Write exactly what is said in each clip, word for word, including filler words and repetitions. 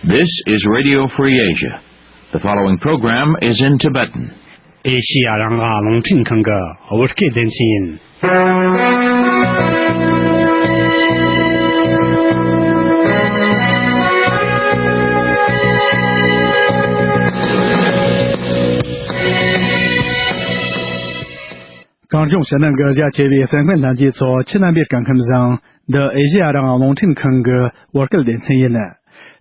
This is Radio Free Asia. The following program is in Tibetan. ཨེ་ཤི་ཡ་རང་དབང་རླུང་འཕྲིན་ཁང་གི་བོད་སྐད་སྡེ་ཚན་ཡིན། གངས་ལྗོངས་ཕྱི་ནང་གི་རྒྱ་ཆེ་བའི་གསན་མཁན་ལྷན་རྒྱས་ཚོ་ཁྱེད་རྣམ་པའི་སྐུ་ཁམས་བཟང་། འདི་ཨེ་ཤེ་ཡ་རང་དབང་རླུང་འཕྲིན་ཁང་གི་བོད་སྐད་སྡེ་ཚན་ཡིན།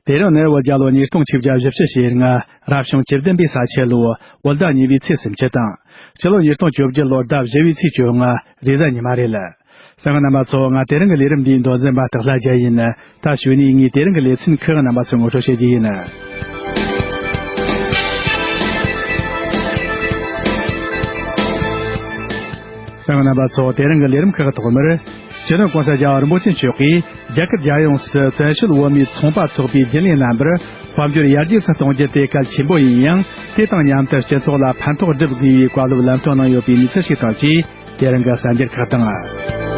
དེ་རིང་ནི་བོད་རྒྱལ་ལོ་ཉིས་སྟོང་ཆིག་བརྒྱ་བཞི་བཅུ་ཞེ་ལྔ། རབ་བྱུང་བཅུ་བདུན་པའི་ས་ཁྱི་ལོ། བོད་ཟླ་གཉིས་པའི་ཚེས་སུམ་ཅུ་དང་། སྤྱི་ལོ་ཉིས་སྟོང་བཅོ་བརྒྱད་ལོ་ཟླ་བཞི་བའི་ཚེས་བཅོ་ལྔ། རེས་གཟའ་ཉི་མ་རེད། གསན་མཁན་རྣམ་པ་ཚོ། ང་དེ་རིང་གི་ལས་རིམ་འདིའི་མདོ་འཛིན་པ་སྟག་ལྷ་རྒྱལ་ཡིན། ད་གཞུག་ནས་ངས་དེ་རིང་གི་ལེ་ཚན་ཁག་རྣམ་པ་ཚོར་ངོ་སྤྲོད་བྱེད་རྒྱུ་ཡིན། གསན་མཁན་རྣམ་པ་ཚོ། དེ་རིང་གི་ལས་རིམ་ཁག་ཐོག་མར། སྤྱི་ནོར་༸གོང་ས་༸རྒྱལ་བ་རིན་པོ་ཆེ་མཆོག་གིས་རྒྱ་གར་རྒྱལ་ཡོངས་སུ་བཙན་བྱོལ་བོད་མིའི་ཚོང་པ་ཚོགས་པའི་རྒྱུན་ལས་རྣམ་པར་དཔལ་འབྱོར་ཡར་རྒྱས་སུ་གཏོང་རྒྱུ་དེ་གལ་ཆེན་པོ་ཡིན་ཡང་། དེ་དང་མཉམ་དུ་སྤྱི་ཚོགས་ལ་ཕན་ཐོགས་སྒྲུབ་དགོས་པའི་བཀའ་སློབ་ལམ་སྟོན་གནང་ཡོད་པའི་གནས་ཚུལ་ཞིག་དང་བཅས། དེ་རིང་གི་གསར་འགྱུར་ཁག་དང་།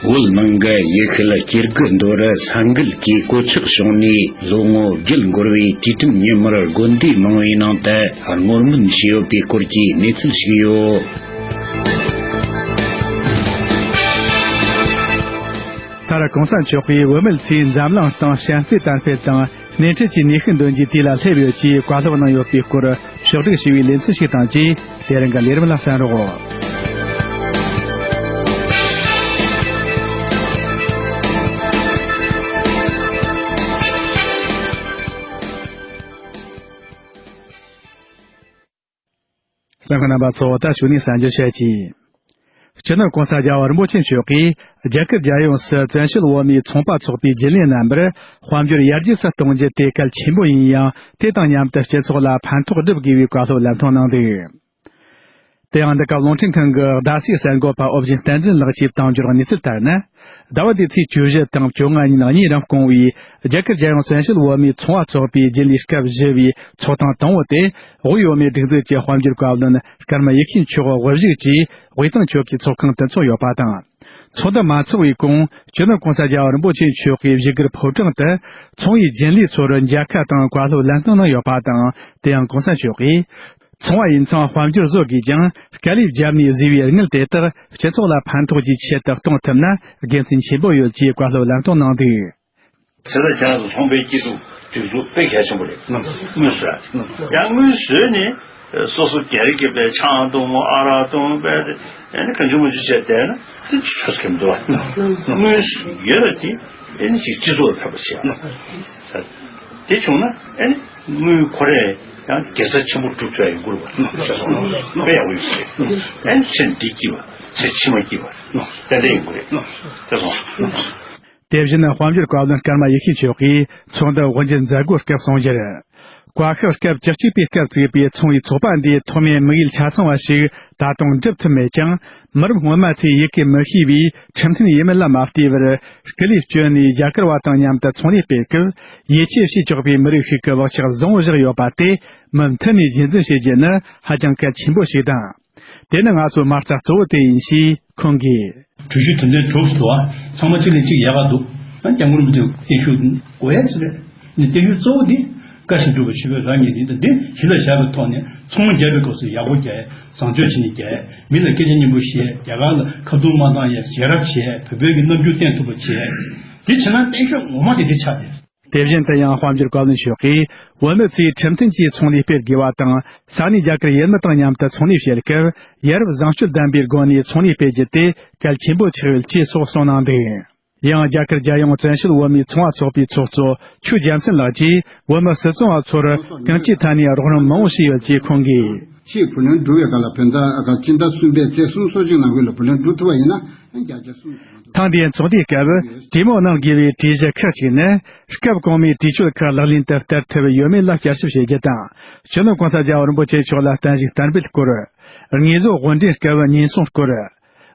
བོད་ནང་གི་ཡུལ་ཤུལ་སྐྱེ་རྒུ་མདོ་རུ་ས་འགུལ་གྱིས་གོད་ཆག་བྱུང་ནས་ལོ་ངོ་བརྒྱད་འགོར་བའི་དུས་དྲན་ཉིན་མོར་དགོན་སྡེ་མང་བོའི་ནང་དུ་བསྔོ་སྨོན་བྱས་ཡོད་པའི་སྐོར་གྱི་གནས་ཚུལ་ཞིག་ཡོད། མཐར་༸གོང་ས་མཆོག་གིས་བུད་མེད་ཚོས་འཛམ་གླིང་སྟེང་བྱམས་བརྩེ་དར་སྤེལ་དང་། སྣེ་ཁྲིད་ཀྱི་ནུས་ཤུགས་འདོན་རྒྱུའི་དུས་ལ་སླེབས་ཡོད་ཅེས་བཀའ་སློབ་གནང་ཡོད་པའི་སྐོར་ཕྱོགས་བསྒྲིགས་བྱས་པའི་ལེ་ཚན་ཞིག་དང་བཅས། དེ་རིང་གི་ལས་རིམ་ལ་གསན་རོགས། གསན་མཁན་རྣམ་པ་ཚོ། ད་གཞུག་ནས་གསར་འགྱུར་བཤད་ཀྱི། སྤྱི་ནོར་༸གོང་ས་༸རྒྱལ་བ་རིན་པོ་ཆེ་མཆོག་གིས་རྒྱ་གར་རྒྱལ་ཡོངས་སུ་བཙན་བྱོལ་བོད་མིའི་ཚོང་པ་ཚོགས་པའི་རྒྱུན་ལས་རྣམ་པར་དཔལ་འབྱོར་ཡར་རྒྱས་སུ་གཏོང་རྒྱུ་དེ་གལ་ཆེན་པོ་ཡིན་ཡང་། དེ་དང་མཉམ་དུ་སྤྱི་ཚོགས་ལ་ཕན་ཐོགས་སྒྲུབ་དགོས་པའི་བཀའ་སློབ་ལམ་སྟོན་གནང་འདུག། དེ་ཡང་འདི་སྐབས་རླུང་འཕྲིན་ཁང་གི་ཟླ་སའི་གསར་འགོད་པ་ཨོ་བརྒྱུད་བསྟན་འཛིན་ལགས་ཀྱིས་བཏང་འབྱོར་གནས་ཚུལ་ལྟར་ན། ཟླ་བ་འདིའི་ཚེས་བཅུ་བཞི་དང་བཅོ་ལྔ་ཉིན་གཉིས་རིང་སྐོང་བའི་རྒྱ་གར་རྒྱལ་ཡོངས་བཙན་བྱོལ་བོད་མིའི་ཚོང་པ་ཚོགས་པའི་རྒྱུན་ལས་སྐབས་བཞི་བའི་ཚོགས་ཐེངས་དང་པོ་དེ། དབུས་བོད་མིའི་སྒྲིག་འཛུགས་ཀྱི་དཔལ་འབྱོར་བཀའ་བློན་ཀརྨ་ཡེ་ཤེས་མཆོག་དབུ་བཞུགས་ཀྱིས་དབུས་གཙང་ཆོལ་ཁའི་ཚོགས་ཁང་དུ་འཚོགས་ཡོད་པ་དང་། ཚོགས་འདུ་མ་འཚོགས་པའི་གོང་སྤྱི་ནོར་༸གོང་ས་༸རྒྱལ་བ་རིན་པོ་ཆེ་མཆོག་གིས་བཞུགས་སྒར་ཕོ་བྲང་དུ་ཚོང་པའི་རྒྱུན་ལས་ཚོར་མཇལ་ཁ་དང་བཀའ་སློབ་ལམ་སྟོན་གནང་ཡོད་པ་དང་། དེ་ཡང་༸གོང་ས་མཆོག་གིས། ཚོང་པ་ཡིན་ཙང་དཔལ་འབྱོར་བཟོ་དགོས་ཀྱང་། དཀའ་ལས་བརྒྱབ་ནས་བཟོས་པའི་དངུལ་དེ་དག་སྤྱི་ཚོགས་ལ་ཕན་ཐོགས་ཀྱི་ཆེད་དུ་གཏོང་ཐུབ་ན་དགེ་མཚན་ཆེན་པོ་ཡོད་ཅེས་བཀའ་སློབ་ལམ་སྟོན་གནང་འདུག། བྱས་ཙང་ཁྱེད་རང་ཚོ་ཚོང་པའི་སྐྱིད་སྡུག་སྒྲིག་འཛུགས་དཔེ་གལ་ཆེན་པོ་རེད། དངུལ་བཟོས། ཡང་དངུལ་བཟོས་ནས་སོ་སོ་སྒེར་གྱི་དཔེ་ཆང་འཐུང་། ཨ་རག་འཐུང་། དཔེ་དེ་ཨ་ནི་གང་བྱུང་མང་བྱུང་བྱས་བསྡད་ན་དེ་ཆོ་ཆོ་གི་མི་འདུག་བ། དངུལ་ཡོད་པ་དེ་ཨ་ནི་ཅིག་སྤྱི་ཚོགས་ལ་ཕན་པ་བྱེད་ཡ། དེ་བྱུང་ན་ཨ་ནི་དངུལ་ཁོ་རས་ཡང་དགེ་རྩ་ཆེན་པོ་སྒྲུབ་ཐུབ་ཡ་ཡོང་གི་རེད་བ། དཔེ་ཡག་པོ་ཡོད་ཟེར། ཨ་ནི་ཚེ་འདི་སྐྱིད་པ། ཚེ་ཕྱི་མ་སྐྱིད་པ་ཏན་ཏན་ཡོང་གི་རེད། དེ་སོང་། དེ་བཞིན་དཔལ་འབྱོར་བཀའ་བློན་ཀརྨ་ཡེ་ཤེས་མཆོག་གིས་ཚོགས་འདུ་དབུ་འབྱེད་མཛད་སྒོའི་སྐབས་གསུངས་རྒྱུར། བཀའ་ཤག་སྐབས་བཅུ་གཅིག་པའི་སྐབས་བཙུགས་པའི་ཚོང་པའི་ཚོགས་པ་འདིའི་ཐོག་མའི་དམིགས་ཡུལ་ཆ་ཚང་བ་ཞིག་ད་དུང་འགྲུབ་ཐུབ་མེད་ཀྱང་། མི་རབས་སྔོན་མ་ཚོས་ཡི་གེ་མི་ཤེས་པའི་ཁྲིམས་མཐུན་ཡིན་མིན་ལ་མ་ལྟོས་པར། སྐུ་ལུས་བསྐྱོན་ནས་རྒྱ་གར་བ་དང་མཉམ་དུ་ཚོང་ལས་སྤེལ་སྐབས། ཡིད་ཆེས་བྱེད་ཆོག་པའི་མི་རིགས་ཤིག་གི་བག་ཆགས་བཟང་བོ་བཞག་ཡོད་པ་དེ་མུ་མཐུད་ནས་རྒྱུན་འཛིན་བྱེད་རྒྱུ་ནི་ཧ་ཅང་གལ་ཆེན་པོ་ཞིག་དང་། དེ་ནི་ང་ཚོའི་མ་རྩ་གཙོ་བོ་དེ་ཡིན་ཞེས་ཁོང་གིས། གྲོས་གཞི་དོན་ཚན་དྲུག་ཞིག་འདུག་ཨ། ཚང་མ་གཅིག་ལས་གཅིག་ཡག་ག་འདུག་ཨ། སྐྱབས་མགོན་རིན་པོ་ཆེ་བརྟན་བཞུགས་དགོས་ཡ་ཅིག་རེད། ནི་བརྟན་བཞུགས་གཙོ་བོ་འདི་བཀའ་བཞིན་སྒྲུབ་པ་ཞུ་བའི་རང་ཉིད་ཡིན། ད་འདི་གཞི་ལ་བཞག་པའི་ཐོག་ནས་ཚོང་རྒྱག་པའི་སྐབས་སུ་ཡག་པོ་རྒྱག་ཡ། བཟང་སྤྱོད་བྱས་ནས་རྒྱག་ཡ། མི་ལ་སྐད་ཆ་སྙན་པོ་བཤད། རྒྱ་གར་ལ་ཁ་རྡུང་མ་བཏང་ཡ། ཞལ་རབ་བྱས། བོད་པའི་གི་རྣམ་འགྱུར་བསྟན་ཐུབ་པ་བྱས། འདི་བྱས་ན་བརྟན་བཞུགས་ངོ་མ་དེ་འདི་ཆགས་ཏེ། དེ་བཞིན་དུ་ཡང་དཔལ་འབྱོར་བཀའ་བློན་མཆོག་གིས་བོད་མི་ཚོས་ཁྲིམས་མཐུན་གྱིས་ཚོང་ལས་སྤེལ་དགོས་པ་དང་། ས་གནས་རྒྱ་གར་ཡུལ་མི་དང་མཉམ་དུ་ཚོང་ལས་བྱེད་སྐབས། ཡ་རབས་བཟང་སྤྱོད་ལྡན་པའི་སྒོ་ནས་ཚོང་ལས་སྤེལ་རྒྱུ་དེ་གལ་ཆེན་པོ་ཆགས་ཡོད་ཅེས་སོགས་གསུངས་གནང་འདུག། ཡང་རྒྱ་གར་རྒྱལ་ཡོངས་བཙན་བྱོལ་བོད་མིའི་ཚོང་པ་ཚོགས་པའི་ཚོགས་གཙོ་ཆོས་རྒྱལ་མཚན་ལགས་ཀྱིས་བོད་མི་སིལ་ཚོང་བ་ཚོར་གང་ཅིའི་ཐད་ནས་རོགས་རམ་མང་པོ་བྱས་ཡོད་ཅེས་ཁོང་གིས། ཆེས་བུ་ལོན་བསྒྲུབ་པའི་སྐབས་ལ་བོད་ཟླ་སྤྱི་ཟླ་གསུམ་པའི་ཚེས་གསུམ་སོ་གཅིག་ནང་ཁུལ་ལ་བུ་ལོན་བསྒྲུབ་ཐུབ་པ་ཡིན་ན་བརྒྱ་ཆ་གསུམ་ཟེར་མ་གཏོགས། ཐེངས་འདིའི་ཚོགས་འདུའི་སྐབས་གྲོས་མོལ་གནང་དགོས་པའི་གྲོས་གཞི་ཁག་ཅིག་ནི། སྐབས་གོང་མའི་གྲོས་ཆོད་ཁག་ལག་ལེན་དུ་བསྟར་ཐུབ་ཡོད་མེད་ལ་བསྐྱར་ཞིབ་བྱེད་རྒྱུ་དང་། སྤྱི་ནོར་༸གོང་ས་༸རྒྱལ་བ་རིན་པོ་ཆེ་མཆོག་ལ་བརྟན་བཞུགས་དར་སྤེལ་སྐོར། དངོས་ཟོག་དབོར་འདྲེན་སྐབས་ཉེན་སྲུང་སྐོར།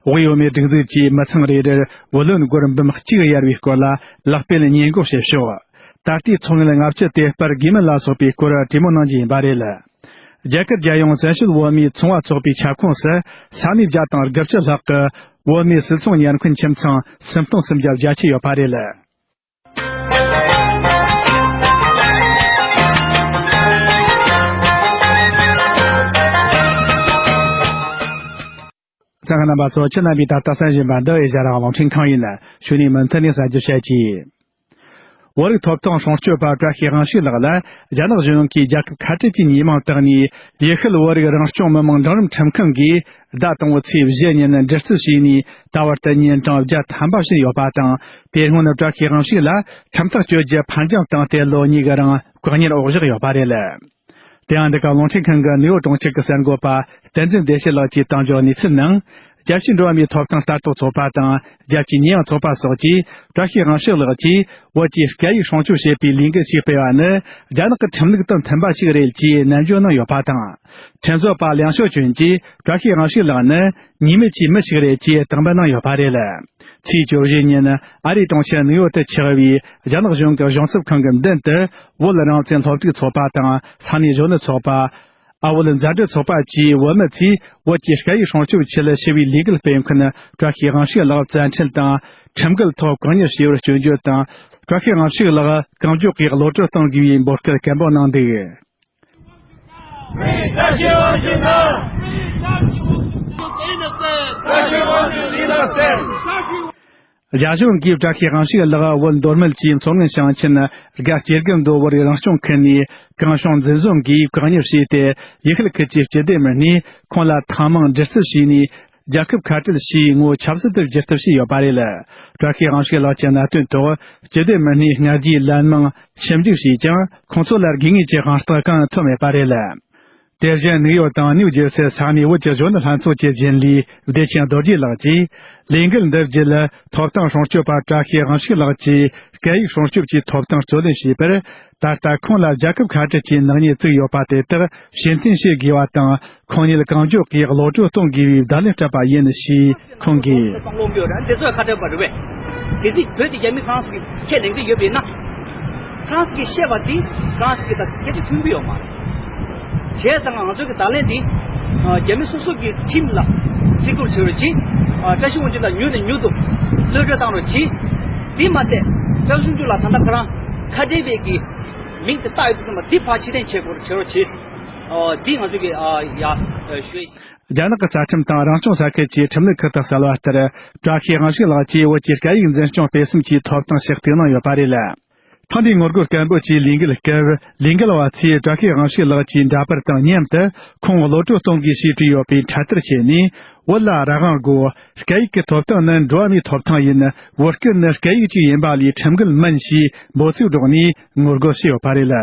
དབུས་བོད་མིའི་སྒྲིག་འཛུགས་ཀྱིས་མི་ཚང་རེ་རེར་བུ་ལོན་སྒོར་འབུམ་གཅིག་གཡར་བའི་སྐོར་ལ་ལག་སྤེལ་ཉེས་འགོག་བྱེད་ཕྱོགས། ད་ལྟའི་ཚོང་ལས་ལྔ་བཅུ་དེ་སྤར་དགོས་མིན་ལ་སོགས་པའི་སྐོར་གྲོས་མོལ་གནང་རྒྱུ་ཡིན་པ་རེད། རྒྱ་གར་རྒྱལ་ཡོངས་བཙན་བྱོལ་བོད་མིའི་ཚོང་པ་ཚོགས་པའི་ཁྱབ་ཁོངས་སུ་ས་གནས་བརྒྱ་དང་དགུ་བཅུ་ལྷག་གི་ བོད་མིའི་སིལ་ཚོང་ཉེར་མཁན་ཁྱིམ་ཚང་སུམ་སྟོང་སུམ་བརྒྱ་བརྒྱད་ཅུ་ཡོད་པ་རེད། གསན་མཁན་རྣམ་པ་ཚོ། ཁྱེད་རྣམ་པས་ད་ལྟ་གསན་བཞིན་པ་འདི་ཨེ་ཤ་ཡ་རང་དབང་རླུང་འཕྲིན་ཁང་ཡིན། གཞུག་ནས་མུ་མཐུད་ནས་གསར་འགྱུར་བཤད་ཀྱི། བོད་རིགས་ཐོབ་ཐང་སྲུང་སྐྱོབ་པ་བཀྲ་ཤིས་དབང་ཕྱུག་ལགས་ལ་རྒྱ་ནག་གཞུང་གིས་རྒྱལ་ཁབ་ཁ་བྲལ་གྱི་ཉེས་མིང་བཏགས་ནས། ཡུལ་ཤུལ་བོད་རིགས་རང་སྐྱོང་མི་དམངས་འབྲིང་རིམ་ཁྲིམས་ཁང་གིས་ཟླ་དང་པོའི་ཚེས་བཞི་ཉིན་འདྲི་རྩད་བྱས་ནས། ད་བར་དུ་ཉིན་གྲངས་བརྒྱ་ཐམ་པ་ཕྱིན་ཡོད་པ་དང་། དེ་སྔོན་བཀྲ་ཤིས་དབང་ཕྱུག་ལ་ཁྲིམས་ཐག་གཅོད་རྒྱུ་ཕར་འགྱངས་བཏང་སྟེ་ལོ་གཉིས་ཀྱི་རིང་བཀག་ཉར་འོག་བཞག་ཡོད་པ་རེད། དེ་ཡང་འདི་ག་རླུང་འཕྲིན་ཁང་གི་ནིའུ་ཡོག་གྲོང་ཁྱེར་གྱི་གསར་འགོད་པ་བསྟན་འཛིན་བདེ་ཆེན་ལགས་ཀྱིས་བཏང་རྒྱུའི་གནས་ཚུལ་ནང་། རྒྱལ་སྤྱིའི་འགྲོ་བ་མིའི་ཐོབ་ཐང་ལྟ་རྟོག་ཚོགས་པ་དང་། རྒྱལ་སྤྱིའི་ཉེས་ཡངས་ཚོགས་པ་སོགས་ཀྱིས་བཀྲ་ཤིས་དབང་ཕྱུག་ལགས་ཀྱིས་བོད་ཀྱི་སྐད་ཡིག་སྲུང་སྐྱོབ་བྱེད་པའི་ལས་འགུལ་ཞིག་སྤེལ་བ་ནི། རྒྱ་ནག་གི་ཁྲིམས་ལུགས་དང་མཐུན་པ་ཞིག་རེད་ཅེས་ནན་བརྗོད་གནང་ཡོད་པ་དང་། ཁྲིམས་བཟོ་བ་ལིའང་ཞའོ་ཅུན་གྱིས་བཀྲ་ཤིས་དབང་ཕྱུག་ལགས་ནི། ཉེས་མེད་ཀྱི་མི་ཞིག་རེད་ཅེས་དང་འབུལ་གནང་ཡོད་པ་རེད། ཚེས་བཅུ་བཞི་ཉིན་ཨ་རིའི་གྲོང་ཁྱེར་ནིའུ་ཡོག་ཏུ་ཆགས་པའི་རྒྱ་ནག་གཞུང་གི་གཞུང་ཚབ་ཁང་གི་མདུན་དུ། བོད་རང་བཙན་སློབ་ཕྲུག་ཚོགས་པ་དང་ས་གནས་གཞོན་ནུ་ཚོགས་པ། ཨ། བོད་མཛའ་འབྲེལ་ཚོགས་པ་བཅས་བོད་མི་ཚོས་བོད་ཀྱི་སྐད་ཡིག་སྲུང་སྐྱོབ་ཆེད་ཞི་བའི་ལས་འགུལ་སྤེལ་མཁན་བཀྲ་ཤིས་དབང་ཕྱུག་ལགས་བཙན་ཁྲིད་དང་ཁྲིམས་འགལ་ཐོག་བཀག་ཉར་བྱས་པར་སྐྱོན་བརྗོད་དང་། བཀྲ་ཤིས་དབང་ཕྱུག་ལགས་གང་མགྱོགས་ཀྱིས་གློད་གྲོལ་གཏོང་དགོས་པའི་འབོད་སྐུལ་སྐད་འབོད་གནང་འདུག། རྒྱ་གཞུང་གིས་བཀྲ་ཤིས་དབང་ཕྱུག་ལགས་བོད་མདོ་སྨད་ཀྱི་མཚོ་སྔོན་ཞིང་ཆེན་སྒ་སྐྱེ་དགུ་མདོ་བོད་རིགས་རང་སྐྱོང་ཁུལ་ནས་གུང་གཞུང་འཛིན་བཟུང་གིས་བཀག་ཉར་བྱས་ཏེ། ཡུལ་ཤུལ་ཁུལ་གྱི་སྤྱི་བདེ་མི་སྣས་ཁོང་ལ་ཐེངས་མང་འདྲི་རྩད་བྱས་ནས། རྒྱལ་ཁབ་ཁ་བྲལ་ཞེས་ངོ་བོ་ཆབ་སྲིད་དུ་བསྒྱུར་ཐབས་བྱས་ཡོད་པ་རེད། བཀྲ་ཤིས་དབང་ཕྱུག་ལགས་ཀྱི་གནད་དོན་ཐོག་སྤྱི་བདེ་མི་སྣས་མངའ་སྡེའི་ལན་མང་ཞིབ་འཇུག་བྱས་ཀྱང་། ཁོང་ཚོ་ལ་དགོས་ངེས་ཀྱི་དབང་རྟགས་གང་ཡང་ཐོབ་མེད་པ་རེད། དེ་བཞིན་ནིའུ་ཡོག་དང་ནིའུ་ཇེར་སི་ས་གནས་བོད་ཀྱི་གཞོན་ནུ་ལྷན་ཚོགས་ཀྱི་རྒྱུན་ལས་བདེ་ཆེན་རྡོ་རྗེ་ལགས་ཀྱིས། ལས་འགུལ་འདི་བརྒྱུད་ཐོབ་ཐང་སྲུང་སྐྱོབ་པ་བཀྲ་ཤིས་དབང་ཕྱུག་ལགས་ཀྱིས་སྐད་ཡིག་སྲུང་སྐྱོབ་ཀྱི་ཐོབ་ཐང་རྩོད་ལེན་བྱས་པར། ད་ལྟ་ཁོང་ལ་རྒྱལ་ཁབ་ཁ་བྲལ་གྱི་ནག་ཉེས་བཙུགས་ཡོད་པ་དེ་དག་ཕྱིར་འཐེན་བྱེད་དགོས་པ་དང་། ཁོང་ཉིད་གང་མགྱོགས་ཀྱིས་གློད་གྲོལ་གཏོང་དགོས་པའི་བརྡ་ལན་སྤྲད་པ་ཡིན་ཞེས་ཁོང་གིས། བསམ་བློ་ཡོད་རེད། འདི་ཚོས་ཁ་བྲལ་བ་རེད་པས། དེ་དུས་བོད་དེ་རྒྱ་མི་ཧྥ་རན་སི་གིས་ཁས་ལེན་གྱི་ཡོད་པས་ན། ཧྥ་རན་སི་གིས་བཤད་པ་དེ་ཧྥ་རན་སི་གིས་ད་སྐད་ཆ་མཐུན་གྱི་ཡོད་མ་རེད། བྱས་ཙང་ང་ཚོ་གི་བརྡ་ལན་དེ། ཨ། རྒྱ་མི་སོ་སོ་གི་ཁྲིམས་ལ་བརྩི་བཀུར་བྱེད་རོགས་གྱིས། ཨ། བཀྲ་ཤིས་དབང་ཕྱུག་ལ་མྱུར་ནས་མྱུར་དུ་གློད་གྲོལ་བཏང་རོགས་གྱིས། དེ་མ་ཟད་བཀྲ་ཤིས་དབང་ཕྱུག་ལ་ད་ལྟ་ཁོ་རང་ཁ་བྲལ་བའི་གི་མིང་དེ་བཏགས་ཡོད་དུས་ཙམ་པ་འདི་ཕར་ཕྱིར་འཐེན་བྱེད་དགོས་བྱེད་རོགས་གྱིས། ཨོ། འདི་ང་ཚོ་གི། ཨ། ཡ། ཨ། ཞུ་ཡས་ཤིག། རྒྱ་ནག་གི་རྩ་ཁྲིམས་དང་རང་སྐྱོང་ས་ཁུལ་གྱི་ཁྲིམས་ལུགས་ཁག་ཏུ་གསལ་བ་ལྟར། བཀྲ་ཤིས་དབང་ཕྱུག་ལགས་ཀྱིས་བོད་ཀྱི་སྐད་ཡིག་འཛིན་སྐྱོང་སྤེལ་གསུམ་གྱི་ཐོབ་ཐང་ཞིག་བཏོན་གནང་ཡོད་པ་རེད། ཐེངས་འདིའི་ངོ་རྒོལ་སྐད་འབོད་ཀྱི་ལས་འགུལ་སྐབས། ལས་འགུལ་བ་ཚོས་བཀྲ་ཤིས་དབང་ཕྱུག་ལགས་ཀྱི་འདྲ་པར་དང་མཉམ་དུ་ཁོང་གློད་གྲོལ་གཏོང་དགོས་ཞེས་བྲིས་ཡོད་པའི་འཕྲེད་དར་ཁྱེར་ནས། བོད་ལ་རང་དབང་དགོས། སྐད་ཡིག་གི་ཐོབ་ཐང་ནི་འགྲོ་བ་མིའི་ཐོབ་ཐང་ཡིན། བོད་སྐད་ནི་སྐད་ཡིག་ཅིག་ཡིན་པ་ལས་ཁྲིམས་འགལ་མིན་ཞེས་འབོད་ཚིག་སྒྲོག་ནས་ངོ་རྒོལ་བྱས་ཡོད་པ་རེད།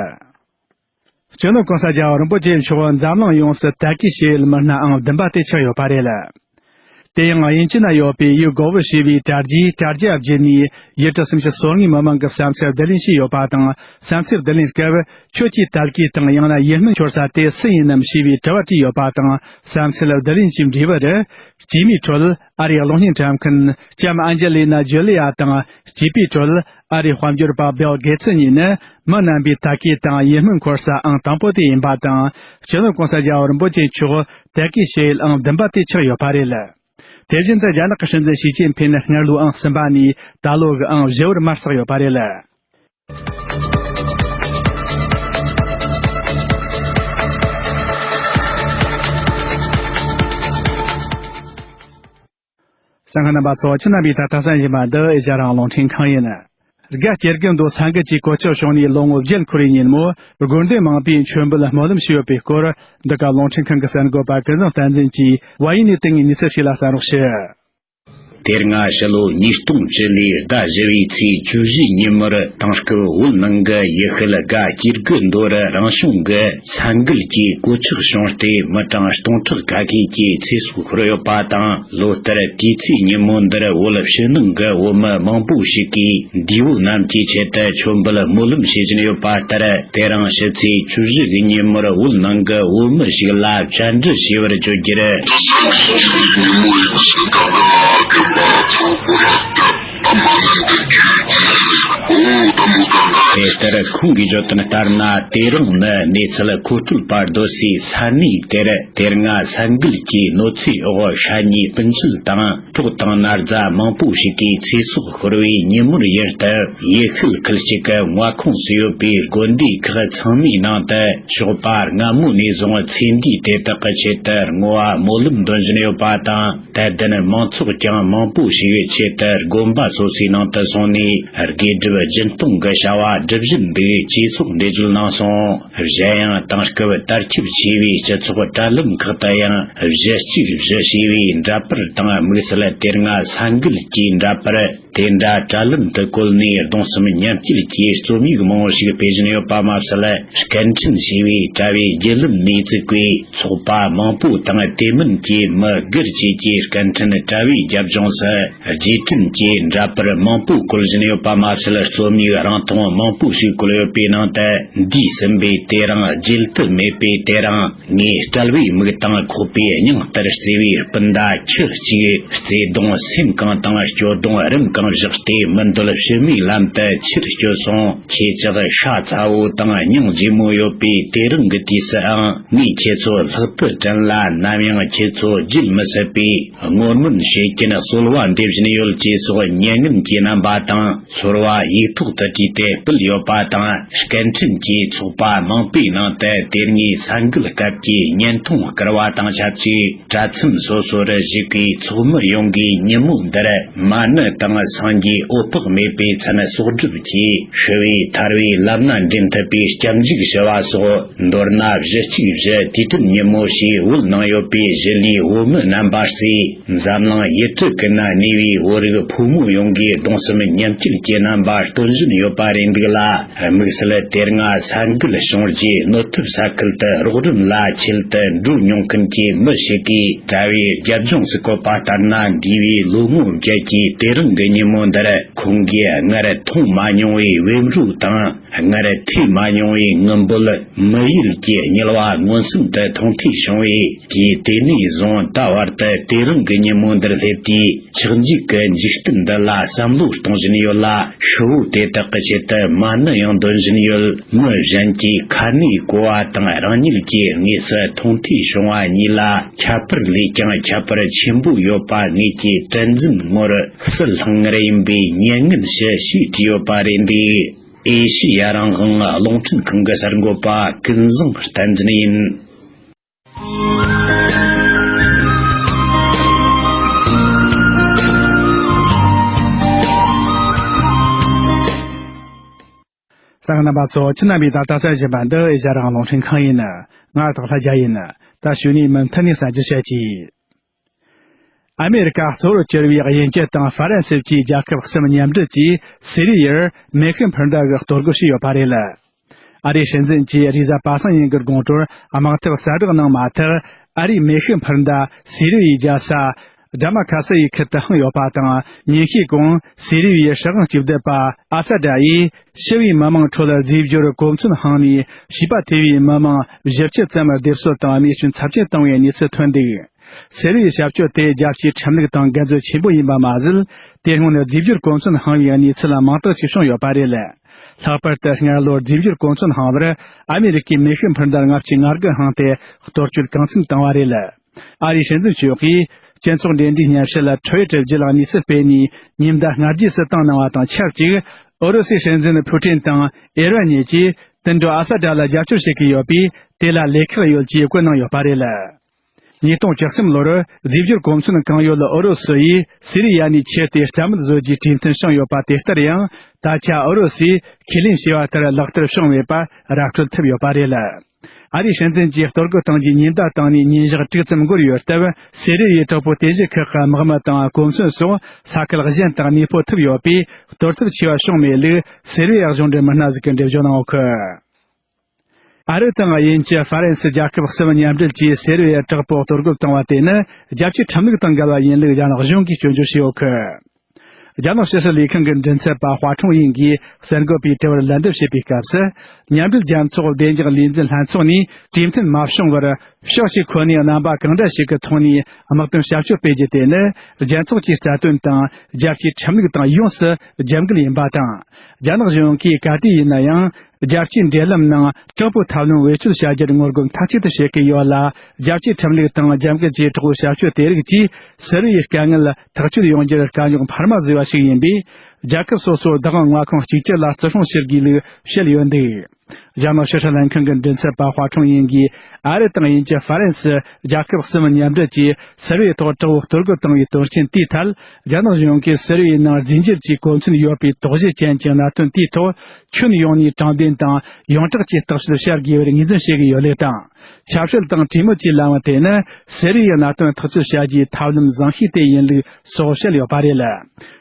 སྤྱི་ནོར་གོང་ས་རྒྱལ་བ་རིན་པོ་ཆེ་མཆོག་འཛམ་གླིང་ཡོངས་སུ་དད་གུས་བྱེད་ཡུལ་མི་སྣ་ཨང་བདུན་པ་དེ་ཆགས་ཡོད་པ་རེད། དེ་ཡང་དབྱིན་ཇི་ན་ཡོད་པའི་ཡུལ་གོ་བོ་ཞེས་པའི་དྲ་རྒྱའི་དྲ་རྒྱ་བརྒྱུད་ནས་ཡུལ་གྲུ་སུམ་ཅུ་སོ་ལྔའི་མི་མང་གི་བསམ་ཚུལ་བསྡུ་ལེན་བྱས་ཡོད་པ་དང་། བསམ་ཚུལ་བསྡུ་ལེན་སྐབས། ཁྱོད་ཀྱི་དད་གུས་དང་ཡང་ན་ཡིད་སྨོན་འཁོར་ས་དེ་སུ་ཡིན་ནམ་ཞེས་པའི་དྲི་བ་དྲིས་ཡོད་པ་དང་། བསམ་ཚུལ་བསྡུ་ལེན་གྱི་འབྲས་བུར། སྐྱེས་མའི་ཁྲོད་ཨ་རིའི་གློག་བརྙན་འཁྲབ་མཁན་ལྕམ་ཨན་ཇི་ལི་ན་ཇོ་ལི་ཡ་དང་། སྐྱེས་པའི་ཁྲོད་ཨ་རིའི་དཔལ་འབྱོར་པ་སྦེལ་གེ་ཚི་གཉིས་ནི་མི་རྣམ་པའི་དད་གུས་དང་ཡིད་སྨོན་འཁོར་ས་ཨང་དང་པོ་དེ་ཡིན་པ་དང་། སྤྱི་ནོར་གོང་ས་རྒྱལ་བ་རིན་པོ་ཆེ་མཆོག་དད་གུས་བྱེད་ཡུལ་ཨང་བདུན་པ་དེ་ཆགས་ཡོད་པ་རེད། དེ་བཞིན་དུ་རྒྱ་ནག་གི་སྲིད་འཛིན་ཞི་ཅིན་ཕིན་ནི་སྔར་ལོའི་ཨང་གསུམ་པ་ནས་ད་ལོ་གི་ཨང་བཞི་བར་མར་ཟགས་ཡོད་པ་རེད། གསན་མཁན་རྣམ་པ་ཚོ། ཁྱེད་རྣམ་པས་ད་ལྟ་གསན་བཞིན་པ་འདི་ཨེ་ཤ་ཡ་རང་དབང་རླུང་འཕྲིན་ཁང་ཡིན། དགའ་སྐྱེ་རྒུ་མདོ་ས་འགུལ་གྱི་གོད་ཆག་བྱུང་ནས་ལོ་ངོ་བརྒྱད་འཁོར་བའི་ཉིན་མོ། དགོན་སྡེ་མང་པོས་མཆོད་འབུལ་སྨོན་ལམ་ཞུས་ཡོད་པའི་སྐོར། འདི་ག་རླུང་འཕྲིན་ཁང་གི་གསར་འགོད་པ་ཀུན་བཟང་བསྟན་འཛིན་གྱིས་ཝཱ་ཡི་ནས་བཏང་བའི་གནས་ཚུལ་ཞིག་ལ་གསན་རོགས་ཞུ། དེ་སྔ་ཕྱི་ལོ་ཉིས་སྟོང་བཅུ་ལོའི་ཟླ་བཞི་བའི་ཚེས་བཅུ་བཞི་ཉིན་མོར་དེང་སྐབས་བོད་ནང་གི་ཡུལ་ཤུལ་དགའ་སྐྱེ་རྒུ་མདོ་རུ་རང་བྱུང་གི་ས་འགུལ་གྱི་གོད་ཆག་བྱུང་སྟེ། མི་གྲངས་སྟོང་ཕྲག་ཁ་ཤས་ཀྱི་ཚེ་སྲོག་ཤོར་ཡོད་པ་དང་། ལོ་ལྟར་དུས་ཚེས་ཉིན་མོ་འདིར་བོད་ཕྱི་ནང་གི་བོད་མི་མང་པོ་ཞིག་གིས་འདས་པོ་རྣམས་ཀྱི་ཆེད་དུ་མཆོད་འབུལ་སྨོན་ལམ་བྱེད་བཞིན་ཡོད་པ་ལྟར། དེ་རིང་ཕྱི་ཚེས་བཅུ་བཞི་གི་ཉིན་མོར་བོད་ནང་གི་བོད་མི་ཞིག་ལ་བཅར་འདྲི་བྱས་པར་བརྗོད་རྒྱུར། དེ་ལྟར་ཁོང་གིས་བརྗོད་དོན་ལྟར་ན། དེ་རིང་ནི་གནས་ཚུལ་མཁོ་སྤྲོད་པ་སྡོད་སའི་ས་གནས་དེར་དེ་སྔ་ས་འགུལ་གྱི་གནོད་འཚེའི་འོག་ཤ་ཉེ་སྤུན་མཆེད་དང་གྲོགས་དང་ན་ཚ་མང་པོ་ཞིག་གི་ཚེ་སྲོག་ཤོར་བའི་ཉིན་མོར་ཡིན་སྟབས། ཡུལ་ཤུལ་ཁུལ་གཅིག་གི་མངའ་ཁོངས་སུ་ཡོད་པའི་དགོན་སྡེ་ཁག་ཚང་མའི་ནང་དུ་ཞོགས་པ་སྔ་མོ་ནས་བཟུང་ཚེ་འདས་དེ་དག་གི་ཆེད་དུ་བསྔོ་བ་སྨོན་ལམ་འདོན་བཞིན་ཡོད་པ་དང་། དད་ལྡན་མང་ཚོགས་ཀྱང་མང་པོ་ཞིག་ཆེད་དུ་དགོན་པ་སོ་སོའི་ནང་དུ་སོང་ནས། དགེ་སྒྲུབ་སྦྱིན་གཏོང་གི་བྱ་བ་སྒྲུབ་བཞིན་འདུག་ཅེས་སོགས་འགྲེལ་བརྗོད་གནང་སོང་། གཞན་ཡང་། དེང་སྐབས་དར་ཁྱབ་ཆེ་བའི་སྤྱི་ཚོགས་དྲ་ལམ་ཁག་ཏུ་ཡང་། བཞི་གཅིག་བཞི་ཞེས་པའི་འདྲ་པར་དང་། དམིགས་བསལ་དེ་སྔ་ས་འགུལ་གྱི་འདྲ་པར། དེ་འདྲ་དྲ་ལམ་དུ་བཀོད་ནས་གདུང་སེམས་མཉམ་སྐྱེད་ཀྱི་རྩོམ་ཡིག་མང་བོ་ཞིག་སྤེལ་བཞིན་ཡོད་པ་མ་ཟད། སྐད་འཕྲིན་ཞེས་པའི་དྲ་བའི་བརྒྱུད་ལམ་ནས་བཙུགས་པའི་ཚོགས་པ་མང་པོ་དང་། དེ་མིན་གྱི་མི་སྒེར་བཅས་ཀྱི་སྐད་འཕྲིན་དྲ་བའི་རྒྱབ་ལྗོངས་སུ། རྗེས་དྲན་གྱི་འདྲ་པར་མང་པོ་བཀོད་བཞིན་ཡོད་པ་མ་ཟད། རྩོམ་ཡིག་རིང་ཐུང་མང་པོ་ཞིག་བཀོད་ཡོད་པའི་ནང་དུ། འདས་ཟིན་པའི་དེ་རིང་། བརྗེད་དུ་མེད་པའི་དེ་རིང་། ངའི་དཔྲལ་བའི་མིག་དང་ཁོག་པའི་སྙིང་ལྟར་བརྩེ་བའི་སྤུན་ཟླ་ཁྱུ་གཅིག། བརྩེ་གདུང་སེམས་གང་དང་སྐྱོ་གདུང་རིམ་གང་བཞག་སྟེ། མི་འདོད་ཕྱི་མའི་ལམ་དུ་ཕྱིར་བསྐྱོད་སོང་། ཁྱེད་ཅག་ཤ་ཚ་བོ་དང་སྙིང་རྗེ་མོ་ཡོད་པའི་དེ་རིང་གི་དུས་སུའང་། ངས་ཁྱེད་ཚོ་ལྷག་ཏུ་དྲན་ལ། ནམ་ཡང་ཁྱེད་ཚོ་བརྗེད་མི་སྲིད་པའི་བསྔོ་སྨོན་བྱེད་ཀྱིན་གསོལ་བ་འདེབས་བཞིན་ཡོད། ཅེས་སོགས་མྱ་ངན་གྱི་རྣམ་པ་དང་། ཚོར་བ་ཡིག་ཐོག་ཏུ་བྲིས་ཏེ་སྤེལ་ཡོད་པ་དང་། སྐད་འཕྲིན་གྱི་ཚོགས་པ་མང་པོའི་ནང་དུ་དེ་སྔའི་ས་འགུལ་སྐབས་ཀྱི་བརྙན་ཐུང་བསྐུར་བ་དང་ཆབས་ཅིག། དྲ་ཚིམས་སོ་སོ་རུ་བཞུགས་པའི་ཚོགས་མི་ཡོངས་ཀྱིས་ཉིན་མོ་འདིར་མ་ཎི་དང་སངས་རྒྱས་འོད་དཔག་མེད་པའི་མཚན་གསོག་སྒྲུབ་ཀྱིས། ཞི་བའི་ཐར་བའི་ལམ་སྣ་འདྲེན་ཐུབ་པའི་སྐྱབས་འཇུག་ཞུ་བ་སོགས། མདོར་ན། བཞི་གཅིག་བཞི་དུས་དྲན་ཉིན་མོ་ཞེས་བོད་ནང་ཡོད་པའི་གཞིས་ལུས་བོད་མི་རྣམ་པ་རྩིས། འཛམ་གླིང་ཡུལ་གྲུ་ཀུན་ན་གནས་པའི་བོད་རིགས་ཕོ་མོ་ཡོངས་ཀྱིས་གདུང་སེམས་མཉམ་སྐྱེད་ཀྱི་རྣམ་པ་སྟོན་བཞིན་ཡོད་པ་རེད་འདུག་ལ། དམིགས་བསལ་དེ་སྔ་ས་འགུལ་བྱུང་རྗེས་གནོད་ཐེབས་ས་ཁུལ་དུ་རོགས་རམ་ལ་ཆེད་དུ་འགྲོ་མྱོང་མཁན་གྱི་མི་ཞིག་གིས་དྲ་བའི་རྒྱབ་ལྗོངས་སུ་བཀོད་པ་ལྟར་ན། འདས་པའི་ལོ་ངོ་བརྒྱད་ཀྱི་དེ་རིང་གི་ཉིན་མོ་འདིར། ཁོང་གིས་སྔར་མཐོང་མ་མྱོང་བའི་བེམ་རོ་དང་། སྔར་ཐོས་མ་མྱོང་བའི་ངུ་འབོད། མི་ཡུལ་གྱི་དམྱལ་བ་མངོན་སུམ་དུ་མཐོང་ཐོས་བྱུང་བས། དུས་དེ་ནས་བཟུང་ད་བར་དུ་དེ་རིང་གི་ཉིན་མོ་འདིར་སླེབས་དུས། ཆགས་འཇིག་གི་འཇིག་རྟེན་འདི་ལ་བསམ་བློ་གཏོང་བཞིན་ཡོད་ལ། ཤི་བོ་དེ་དག་གི་ཆེད་དུ་མ་ཎི་ཡང་འདོན་བཞིན་ཡོད། མི་གཞན་གྱིས་ཁ་ནས་གོ་བ་དང་རང་ཉིད་ཀྱིས་དངོས་སུ་མཐོང་ཐོས་བྱུང་བ་གཉིས་ལ་ཁྱད་པར་ལས་ཀྱང་ཁྱད་པར་ཆེན་པོ་ཡོད་པ། ངེད་ཀྱི་དྲན་འཛིན་ངོར་ཟི་ལྷང་ངེར་ཡིན་པའི་མྱ་ངན་ཞུ་ཞེས་བྲིས་ཡོད་པ་རེད་འདུག། ཨེ་ཤི་ཡ་རང་དབང་རླུང་འཕྲིན་ཁང་གི་གསར་འགོད་པ་ཀུན་བཟང་བསྟན་འཛིན་ཡིན། གསན་མཁན་རྣམ་པ་ཚོ། ཁྱེད་རྣམ་པས་ད་ལྟ་གསན་བཞིན་པ་འདི་ཨེ་ཤ་ཡ་རང་དབང་རླུང་འཕྲིན་ཁང་ཡིན། ང་སྟག་ལྷ་རྒྱལ་ཡིན། ད་གཞུག་ནས་མུ་མཐུད་ནས་གསན་རྒྱུ་བྱེད་ཀྱི། ཨ་མེ་རི་ཀ་གཙོ་བོར་གྱུར་བའི་དབྱིན་ཇི་དང་ཧྥ་རན་སི་བཅས་རྒྱལ་ཁབ་གསུམ་མཉམ་འབྲེལ་གྱིས་སི་རི་ཡར་མེ་ཤིང་འཕུར་མདའ་གི་གཏོར་རྒོལ་བྱས་ཡོད་པ་རེད། ཨ་རིའི་སྲིད་འཛིན་གྱིས་རེས་གཟའ་པ་སངས་ཉིན་གྱི་དགོང་དྲོར་དམག་འཐབ་གསལ་བསྒྲགས་གནང་མ་ཐག། ཨ་རིའི་མེ་ཤིང་འཕུར་མདའ་སི་རི་ཡའི་རྒྱལ་ས་ཌ་མ་ཁ་སི་ཡི་ཁུལ་དུ་འཕངས་ཡོད་པ་དང་། ཉིན་ཤས་གོང་སི་རི་ཡའི་སྲིད་དབང་གཅིག་སྡུད་པ་ཨ་ས་ཌ་ཡིས་ཞི་བའི་མི་མང་ཁྲོད་རྫས་འགྱུར་གོ་མཚོན་འཕངས་ནས། བྱིས་པ་ཐེ་བའི་མི་མང་བཞི་བཅུ་ཙམ་སྡེབ་གསོད་དང་རྨས་སྐྱོན་ཚབས་ཆེན་བཏང་བའི་གནས་ཚུལ་ཐོན་འདུག། སི་རི་ཡའི་ཞབས་ཞུ་དེ་རྒྱལ་སྤྱིའི་ཁྲིམས་ལུགས་དང་འགལ་འཛོལ་ཆེན་པོ་ཡིན་པ་མ་ཟད། དེ་སྔོན་རྫས་འགྱུར་གོ་མཚོན་འཕངས་པའི་གནས་ཚུལ་མང་དག་ཅིག་བྱུང་ཡོད་པ་རེད། ལྷག་པར་དུ་སྔར་ལོ་རྫས་འགྱུར་གོ་མཚོན་འཕངས་པར་ཨ་མེ་རི་ཀའི་མེ་ཤིང་འཕུར་མདའ་ལྔ་བཅུ་ང་དགུ་འཕངས་ཏེ། གཏོར་སྐྱོན་གང་འཚམ་བཏང་བ་རེད། ཨ་རིའི་སྲིད་འཛིན་མཆོག་གིས་སྤྱི་ཚོགས་འབྲེལ་འདྲིས་སྙན་ཞུ་ལ་ཁྲི་ཝི་ཊར་བརྒྱུད་ལ་གནས་ཚུལ་སྤེལ་ནས། ཉེན་བརྡ་སྔ་རྗེས་སུ་བཏང་གནང་བ་དང་ཆབས་ཅིག། ཨུ་རུ་སུའི་སྲིད་འཛིན་ཕུ་ཏིན་དང་ཨེ་རན་གཉིས་ཀྱིས་དུད་འགྲོ་ཨ་ས་ཌ་ལ་རྒྱབ་སྐྱོར་བྱེད་ཀྱི་ཡོད་པས། དེ་ལ་ལས་ཁག་ཡོད་ཅེས་བཀོད་གནང་ཡོད་པ་རེད། ཉིས་སྟོང་བཅུ་གསུམ་ལོར་རྫས་འགྱུར་གོ་མཚོན་གང་ཡོད་ལ་ཨུ་རུ་སུ་ཡིས་སི་རི་ཡ་ནས་ཁྱེར་ཏེ་རྩ་མེད་བཟོ་རྒྱུའི་གྲོས་མཐུན་བྱུང་ཡོད་པ་དེ་ལྟར་ཡང་། ད་ཆ་ཨུ་རུ་སུས་ཁས་ལེན་བྱས་པ་ལྟར་ལག་བསྟར་བྱུང་མེད་པ་ར་སྤྲོད་ཐུབ་ཡོད་པ་རེད། ཨ་རིའི་སྲིད་འཛིན་གྱིས་གཏོར་རྒོལ་གཏོང་རྒྱུའི་ཉེན་བརྡ་བཏང་ནས་ཉིན་ཞག་དྲུག་ཙམ་འགོར་ཡོད་སྟབས། སི་རི་ཡའི་དྲག་པོའི་དེ་གཞུང་ཁག་གི་དམག་མི་དང་གོ་མཚོན་སོགས་ས་ཁུལ་གཞན་དུ་གནས་སྤོ་ཐུབ་ཡོད་པས། གཏོར་ཚབས་ཆེ་བ་བྱུང་མེད་ལུགས་སི་རི་ཡ་གཞུང་འབྲེལ་མི་སྣ་ཟིག་གིས་འགྲེལ་བརྗོད་གནང་ཡོད་གི། ཨ་རི་དང་དབྱིན་ཇི། ཧྥ་རན་སི་རྒྱལ་ཁབ་གསུམ་མཉམ་འབྲེལ་གྱིས་སི་རི་ཡར་དྲག་པོ་གཏོར་རྒོལ་བཏང་བ་དེ་ནི་རྒྱལ་སྤྱིའི་ཁྲིམས་ལུགས་དང་འགལ་བ་ཡིན་ལུགས་གཞན་གཞུང་གིས་སྐྱོན་བརྗོད་བྱས་ཡོད་གི། རྒྱ་ནག་ཕྱི་སྲིད་ལས་ཁང་གི་མགྲིན་ཚབ་པ་ཧྭ་ཁྲུང་དབྱིང་གིས་གསར་འགོད་པའི་དྲི་བར་ལན་འདེབས་བྱེད་པའི་སྐབས་སུ། མཉམ་འབྲེལ་རྒྱལ་ཚོགས་བདེ་འཇགས་ལས་འཛིན་ལྷན་ཚོགས་ནས་གྲོས་མཐུན་མ་བྱུང་བར། ཕྱོགས་གཅིག་ཁོ་ནས་རྣམ་པ་གང་འདྲ་ཞིག་གི་ཐོག་ནས་དམག་དོན་བྱ་སྤྱོད་སྤེལ་རྒྱུ་དེ་ནི། རྒྱལ་ཚོགས་ཀྱི་རྩ་དོན་དང་རྒྱལ་སྤྱིའི་ཁྲིམས་ལུགས་དང་ཡོངས་སུ་རྒྱབ་འགལ་ཡིན་པ་དང་། རྒྱ་ནག་གཞུང་གིས་ག་དུས་ཡིན་ན་ཡང་། རྒྱལ་སྤྱིའི་འབྲེལ་ལམ་ནང་། དྲག་པོའི་ཐབས་ལམ་བེད་སྤྱོད་བྱ་རྒྱུར་ངོ་རྒོལ་མཐའ་གཅིག་ཏུ་བྱེད་ཀྱི་ཡོད་ལ། རྒྱལ་སྤྱིའི་ཁྲིམས་ལུགས་དང་རྒྱབ་འགལ་གྱི་དྲག་པོའི་བྱ་སྤྱོད་དེ་རིགས་ཀྱིས། སི་རི་ཡའི་དཀའ་ངལ་ཐག་གཅོད་ཡོང་རྒྱུར་དཀའ་རྙོག་འཕར་མ་བཟོས་པ་ཞིག་ཡིན་པས། རྒྱལ་ཁབ་སོ་སོར་བདག་དབང་མངའ་ཁོངས་གཅིག་གྱུར་ལ་བརྩི་སྲུང་བྱེད་དགོས་ལུགས་བཤད་ཡོད་འདུག་རྒྱ་ནག་ཕྱི་སྲིད་ལྷན་ཁང་གི་མགྲིན་ཚབ་པ་ཧྭ་ཁྲུང་དབྱིང་གིས། ཨ་རི་དང་དབྱིན་ཇི། ཧྥ་རན་སི་རྒྱལ་ཁབ་གསུམ་མཉམ་འབྲེལ་གྱིས་སི་རི་ཡའི་ཐོག་དྲག་པོ་གཏོར་རྒོལ་བཏང་བའི་དོན་རྐྱེན་དེའི་ཐད། རྒྱ་ནག་གཞུང་གིས་སི་རི་ཡའི་ནང་རྫས་འགྱུར་གྱི་གོ་མཚོན་ཡོད་པའི་དོགས་གཞི་ཅན་གྱི་གནད་དོན་དེའི་ཐོག་ཁྱོན་ཡོངས་ནས་དྲང་བདེན་དང་ཡོངས་གྲགས་ཀྱིས་བརྟག་དཔྱད་བྱ་དགོས་པར་ངོས་འཛིན་བྱེད་ཀྱི་ཡོད་ལུགས་དང་། ཆབ་སྲིད་དང་གྲོས་མོལ་གྱི་ལམ་དེ་ནི་སི་རི་ཡའི་གནད་དོན་ཐག་གཅོད་བྱ་རྒྱུའི་ཐབས་ལམ་བཟང་ཤོས་དེ་ཡིན་ལུགས་སོགས་བཤད་ཡོད་པ་རེད།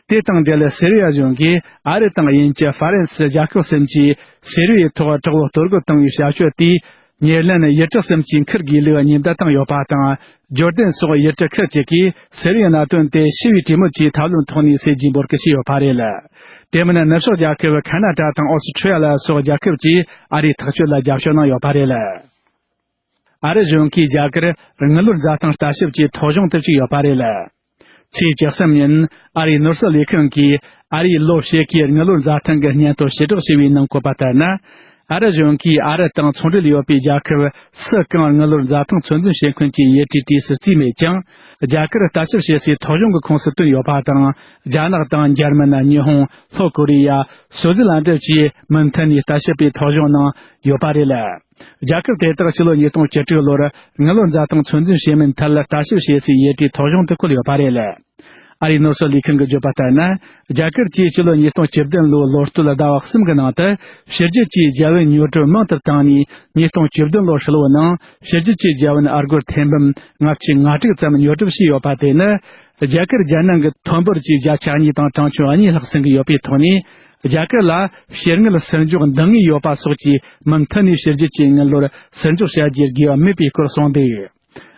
དེ་དང་འབྲེལ། སི་རི་ཡ་གཞུང་གིས་ཨ་རི་དང་དབྱིན་ཇི། ཧྥ་རན་སི་རྒྱལ་ཁབ་གསུམ་གྱིས་སི་རི་ཡའི་ཐོག་དྲག་པོ་གཏོར་རྒོལ་བཏང་བའི་བྱ་སྤྱོད་དེས། ཉེར་ལེན་ཡུལ་གྲུ་གསུམ་གྱིས་འཁུར་དགོས་ལུགས་ཉེན་བརྡ་བཏང་ཡོད་པ་དང་། ཇོར་ཌན་སོགས་ཡུལ་གྲུ་ཁག་ཅིག་གིས་སི་རི་ཡའི་གནད་དོན་དེ་ཞི་བའི་གྲོས་མོལ་གྱི་ཐབས་ལམ་ཐོག་ནས་སེལ་རྒྱུའི་འབོད་སྐུལ་བྱས་ཡོད་པ་རེད། དེ་མིན་ནུབ་ཕྱོགས་རྒྱལ་ཁབ་ཁ་ན་ཌ་དང་ཨོ་སི་ཁྲི་ཡ་ལ་སོགས་རྒྱལ་ཁབ་ཀྱིས་ཨ་རིའི་ཐག་གཅོད་ལ་རྒྱབ་སྐྱོར་གནང་ཡོད་པ་རེད། ཨ་རི་གཞུང་གིས་རྒྱ་གར་དངུལ་ལོར་འཛའ་ཐང་ལྟ་ཞིབ་ཀྱི་ཐོ་གཞུང་དུ་བཅུག་ཡོད་པ་རེད། ཚེས་བཅུ་གསུམ་ཉིན་ཨ་རིའི་ནོར་སྲིད་ལས་ཁང་གིས་ཨ་རིའི་ལོ་ཕྱེད་ཀའི་དངུལ་ལོར་འཛའ་ཐང་གི་སྙན་ཐོ་ཕྱིར་བསྒྲགས་བྱས་པའི་ནང་བཀོད་པ་ལྟར་ན། ཨ་རི་གཞུང་གིས་ཨ་རི་དང་ཚོང་འབྲེལ་ཡོད་པའི་རྒྱལ་ཁབ་སུ་གང་དངུལ་ལོར་འཛའ་ཐང་ཚོད་འཛིན་བྱེད་མཁན་གྱི་ཡུལ་གྲུའི་གྲས་སུ་བརྩིས་མེད་ཀྱང་། རྒྱ་གར་ལྟ་ཞིབ་བྱེད་སའི་ཐོ་གཞུང་གི་ཁོངས་སུ་བཏོན་ཡོད་པ་དང་། རྒྱ་ནག་དང་འཇར་མན། ཉི་ཧོང་། ལྷོ་ཀོ་རི་ཡ། སུའུ་ཛི་ལན་ཌ་བཅས་མུ་མཐུད་ནས་ལྟ་ཞིབ་པའི་ཐོ་གཞུང་ནང་ཡོད་པ་རེད། རྒྱལ་ཁབ་དེ་དག་ཕྱི་ལོ་ཉིས་སྟོང་བཅུ་དྲུག་ལོར་དངུལ་ལོར་འཛའ་ཐང་ཚོད་འཛིན་བྱེད་མིན་ཐད་ལ་ལྟ་ཞིབ་བྱེད་སའི་ཡུལ་གྲུའི་ཐོ་གཞུང་དུ་བཀོད་ཡོད་པ་རེད། ཨ་རིའི་ནོར་སྲིད་ལས་ཁང་གིས་བརྗོད་པ་ལྟར་ན། རྒྱ་གར་གྱིས་ཕྱི་ལོ་ཉིས་སྟོང་བཅུ་བདུན་ལོའི་ལོ་སྟོད་ཟླ་བ་གསུམ་གྱི་ནང་དུ་ཕྱི་རྒྱལ་གྱི་རྒྱལ་བུ་ཉོ་སྒྲུབ་མང་དུ་བཏང་ནས། ཉིས་སྟོང་བཅུ་བདུན་ལོ་ཧྲིལ་བོའི་ནང་ཕྱི་རྒྱལ་གྱི་རྒྱལ་བུ་ཨ་སྒོར་ཐེར་འབུམ་ལྔ་བཅུ་ང་དྲུག་ཙམ་ཉོ་སྒྲུབ་བྱས་ཡོད་པ་དེ་ནི། རྒྱ་གར་རྒྱལ་ནང་གི་ཐོན་འབོར་གྱི་བརྒྱ་ཆ་གཉིས་དང་གྲངས་ཆུང་གཉིས་ལྷག་ཟིན་གྱི་ཡོད་པའི་ཐོག་ནས། རྒྱ་གར་ལ་ཕྱིར་དངུལ་ཟུར་འཇོག་འདང་ངེས་ཡོད་པ་སོགས་ཀྱིས་མུ་མཐུད་ནས་ཕྱི་རྒྱལ་གྱི་དངུལ་ལོར་ཟུར་འཇོག་བྱ་རྒྱུའི་དགོས་པ་མེད་པའི་སྐོར་གསུངས་འདུག་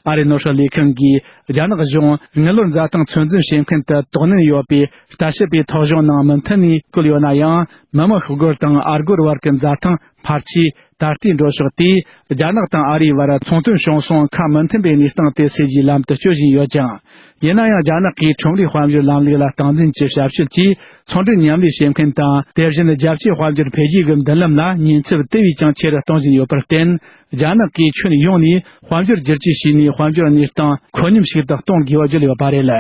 ཨ་རིའི་ནོར་སྲིད་ལས་ཁང་གིས་རྒྱ་ནག་གཞུང་དངུལ་ལོར་འཛའ་ཐང་ཚོད་འཛིན་བྱེད་མཁན་དུ་དོ་ནན་ཡོད་པའི་ལྟ་ཞིབ་པའི་ཐོ་གཞུང་ནང་མུ་མཐུད་ནས་བཀོད་ཡོད་ན་ཡང་། མི་དམངས་ཤོག་སྒོར་དང་ཨ་སྒོར་བར་གྱི་འཛའ་ཐང་འཕར་ཆས་ད་ལྟའི་འགྲོ་ཕྱོགས་དེས་རྒྱ་ནག་དང་ཨ་རིའི་བར་ཚོང་དོན་བྱུང་སོང་ཁ་མི་མཐུན་པའི་གནས་སྟངས་དེ་སེལ་རྒྱུའི་ལམ་དུ་སྐྱོད་བཞིན་ཡོད་ཅིང་། ཡིན་ན་ཡང་རྒྱ་ནག་གིས་ཁྲོམ་རའི་དཔལ་འབྱོར་ལམ་ལུགས་ལ་སྟངས་འཛིན་གྱི་ཞབས་ཞུ་གྱིས་ཚོང་འབྲེལ་མཉམ་ལས་བྱེད་མཁན་དང་། དེ་བཞིན་རྒྱལ་སྤྱིའི་དཔལ་འབྱོར་འཕེལ་རྒྱས་ཀྱི་མདུན་ལམ་ལ་ཉེན་ཚབས་དེ་བས་ཀྱང་ཆེ་རུ་གཏོང་བཞིན་ཡོད་པར་བརྟེན། རྒྱ་ནག་གིས་ཁྱོན་ཡོངས་ནས་དཔལ་འབྱོར་བསྒྱུར་བཅོས་བྱས་ནས་དཔལ་འབྱོར་གནས་སྟངས་ཁོད་སྙོམས་ཤིག་ཏུ་གཏོང་དགོས་པ་བརྗོད་ཡོད་པ་རེད།